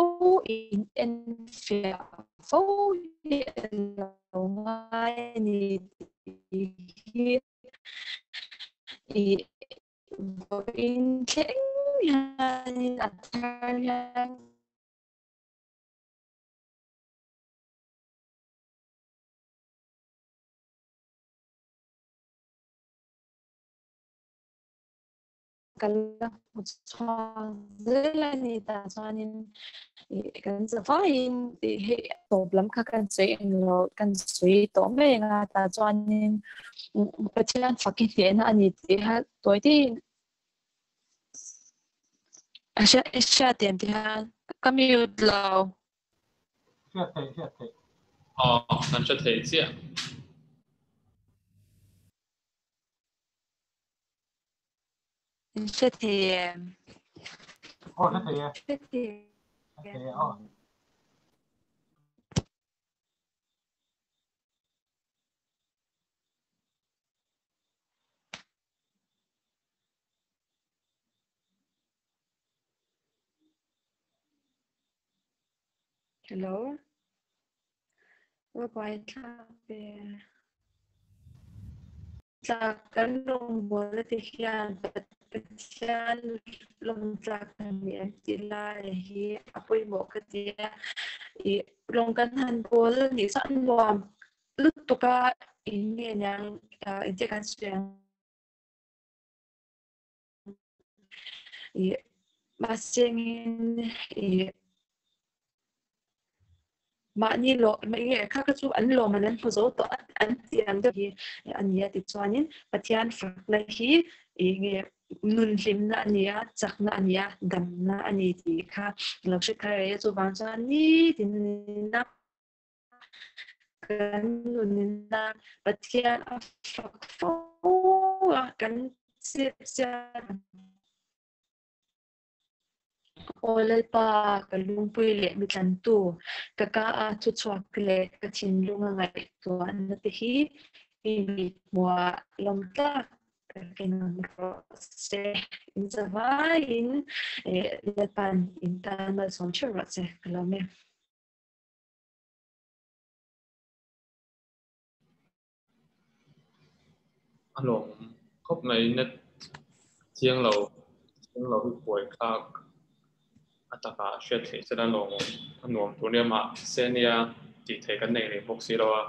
in enfiah fo hi a lo ngai a ni tih hi i vawiin thleng hianin a thar hian Ka la hmu chhuak zel a ni tah chuanin kan zavaiin tih hei tawp lam kha kan sawi eng lo kan sawi tawh mai ang a tah chuanin Pathian fak hi hnehna a ni tih kha tawi teiin a hriat em ti hian ka mute lo. Hriat theih hriat theih. Aw kan hre thei chiah. In hre thei em? Aw hre thei e. Hre thei Hre thei e aw. Hello. Va buai thlak ve. Tlak kan rawngbawlna te hian Pathian lawm tlak a ni an tih lai hi a pawimawh ka ti a. Ih lawng kan han bawl a nih chuan nuam lutuk a eng nge niang engtia kan sawi ang. Ih mahsengin ih mahni lawm nge kha kha chu an lawm an hmu zo tawh a an ti ang deuh hi a ni a tichuanin Pathian fakna hi ih nge nun hlimna a ni a chakna a ni a damna a ni tih kha lo hre thar e chuvang chuan nitin a kan nunna Pathian a fak fo a kan chhiat chian Aw Lalpa, ka lungpui leh mitlantu, ka ka a thu chhuak leh ka thinlung a ngaihtuahna te hi i mithmuah lawm tlak takin awm rawh se. In zavaiin Lalpa'n in tan malsawm theuh rawh se, ka lawm e. A lawm khawp mai net chiang lo chiang lo hi buai thlak a takah hriat theih chuan a lawmawm a nuam tur nia mahse nia tih theih kan nei rih bawk si lo a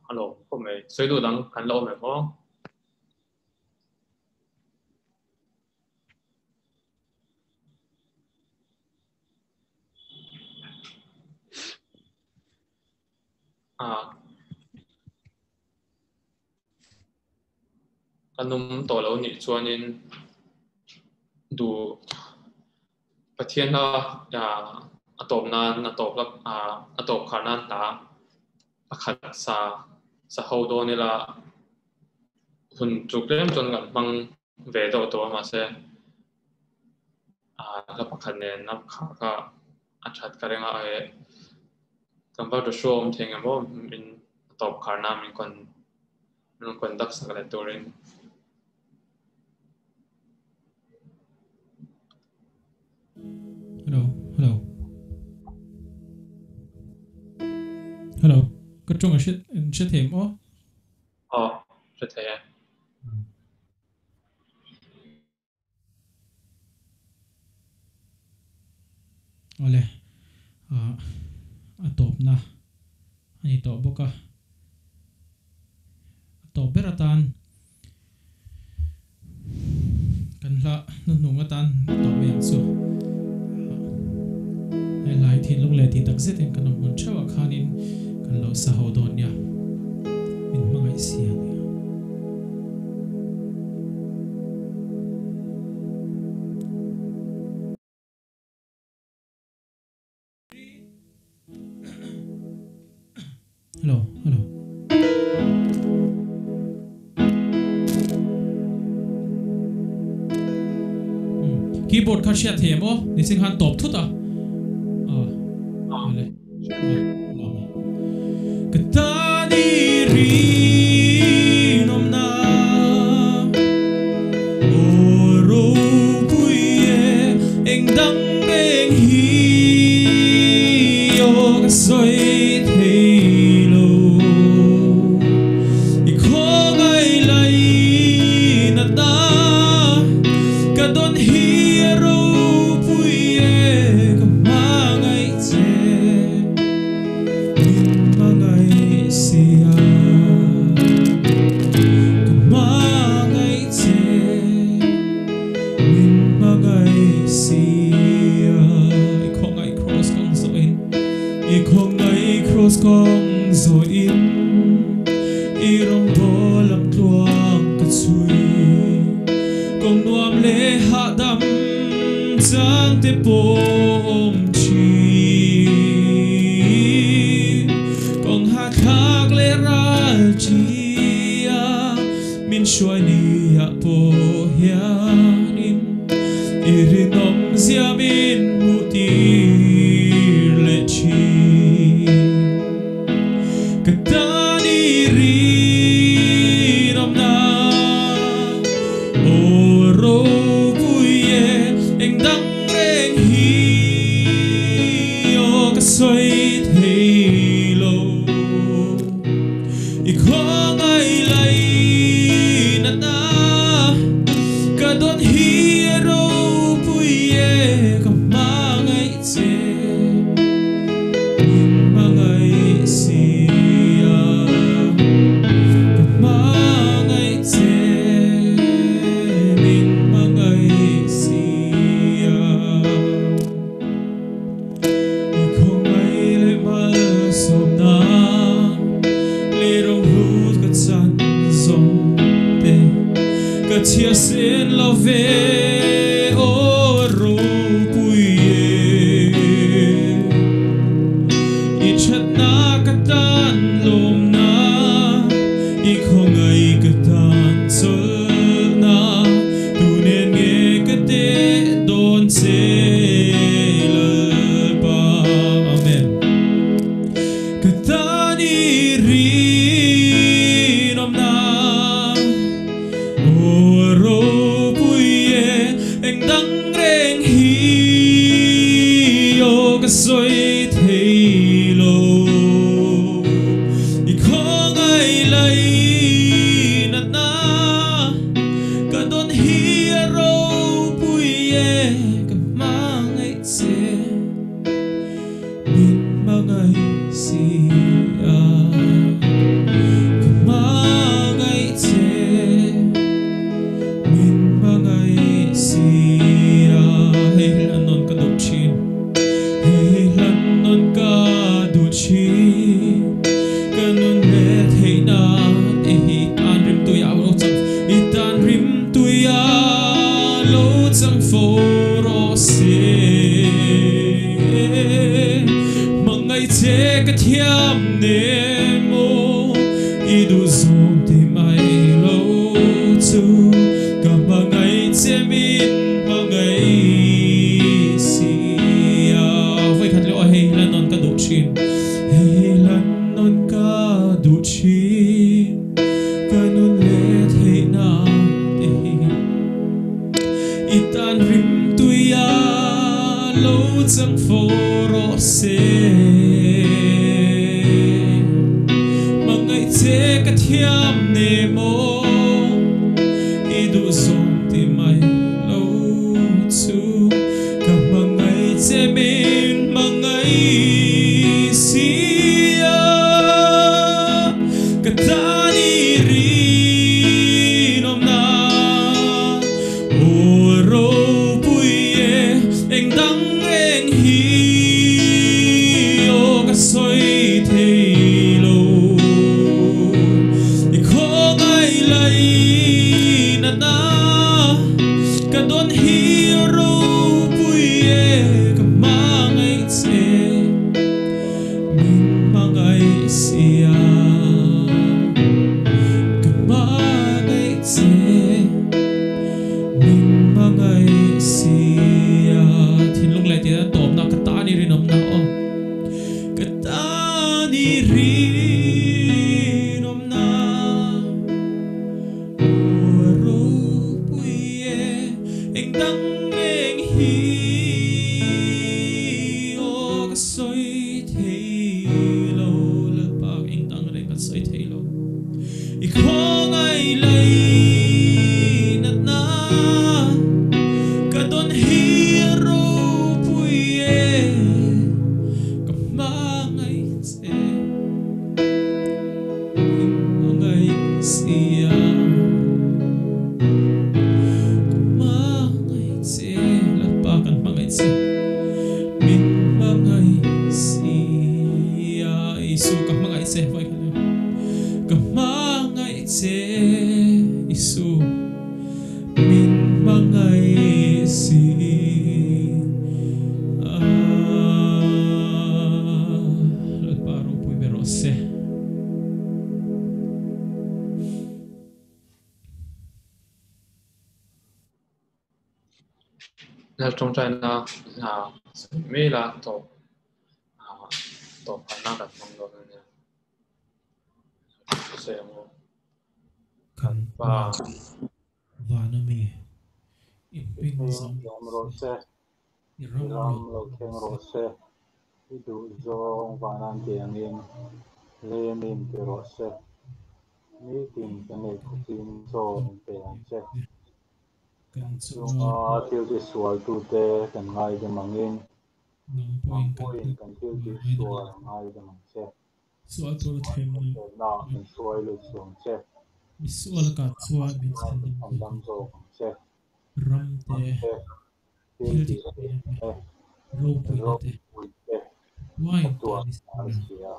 a lawm khawp mai sawi duh dang kan la awm em aw. A kan awm tawh lo nih chuanin duh Pathian hla a tawp nan a tawp la a tawp khar nan hla pakhat sa sa ho dawn ila hun chu tlem chuan kan hmang ve deuh tawh a mahse hla pakhat nen a khar kha a that ka ring a e tlangval Joshua awm thei nge maw min a tawp khar nan min kawn min rawn conduct sak leh turin. Hello, hello. Hello, ka tawng a hriat in hre thei em aw? Aw, hre thei e. Awle, a tawpna a ni tawh bawk a, a tawp ber atan kan hla hnuhnung atan tawh mai ang chu. He hla hi thinlung leh tih tak zetin kan awm hmun theuh ah khanin kan lo sa ho dawn nia, min hmangaih si a nia. Hello, hello. Keyboard kha hriat thei em aw? Niching khan tawp thut a. Ah, ale. Ka tan i rinawmna aw ropui e eng dang reng hi aw ka sawi thei lo i khawngaih lainatna ka dawn hi a ropui e ka hmangaih che. Min hmangaih sia ka hmangaih che Min hmangaih sia I khawngaih cross kawng zawhin I khawngaih cross kawng zawhin I rawngbâwl lam tluang ka chhui Kawng nuam leh hahdam chang te pawh awm thin. Kawng hahthlak leh ral ṭhia min hruai niah pawh hianin i rinawm zia min hmuh tir leh thin. Ka tan i rinawmna aw ropui e eng dang reng hi aw ka sawi thei lo i khawngaih lainatna ka dawn hi a ropui e ka hmangaih che. Min hmangaih sia ka hmangaih che min hmangaih sia I khawngaih leh malsawmna leh rawng hlut ka chan zawng te ka chhia sen lo ve aw ropui e I thatna ka tan lawmna i khawngaih ka tan chawlhna tunen nge ka teh dawn che Lalpa Amen Ka tan i rinawmna aw ropui e eng thiam ne mo i du zom ti mai lo chu ka mangai che min mangai sia vai khat lo hei lan non ka du chin hei lan non ka du chin ka nun le thei na te hi itan rim tuya lo chang fo ro se mangai che ka thiam ne mo i du zom ti mai lo chu ka mangai che min mangai sia ka tani ri nom na o ro pui e eng dang eng hi o ka soi thei lo i kho ngai lai na na ka don hi ro pui e ka mangai che min mangai sia ka mangai che min mangai sia thin lung lai ti na top na ka ta ni rinom na o ka ta ni rinom na o ro pui e eng dang eng hi o ka soi thei lo la pa eng dang reng ka soi thei lo i kho ngai lai na na ka don hi ro pui e ka mangai che min mangai sia ka mangai che la pa kan mangai che min mangai sia Isu ka mangai che vai kha ka mangai che Isu min mangai si ah lalpa ro pui bero se Na trong trai na na me la to to pa na ka mong do na se mo kan pa vana mi i ping zong Yom ro se i ram ram lo lo kheng ro se i du zong vanan tiangin le min ti ro se ni tin kan nei khutin zo min pe ang che kan chunga chunga thil ti sual tu te kan ngai de mangin nang poin kan puin kan thil ti sual ngai de mang che sual tur them na kan suai lu chuang che mi sual ka chuan min chan dam an dam zo ang che ram te te thil thil ti ti te ro pui ro te pui te wine tua ta ni sia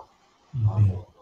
amen. Amen.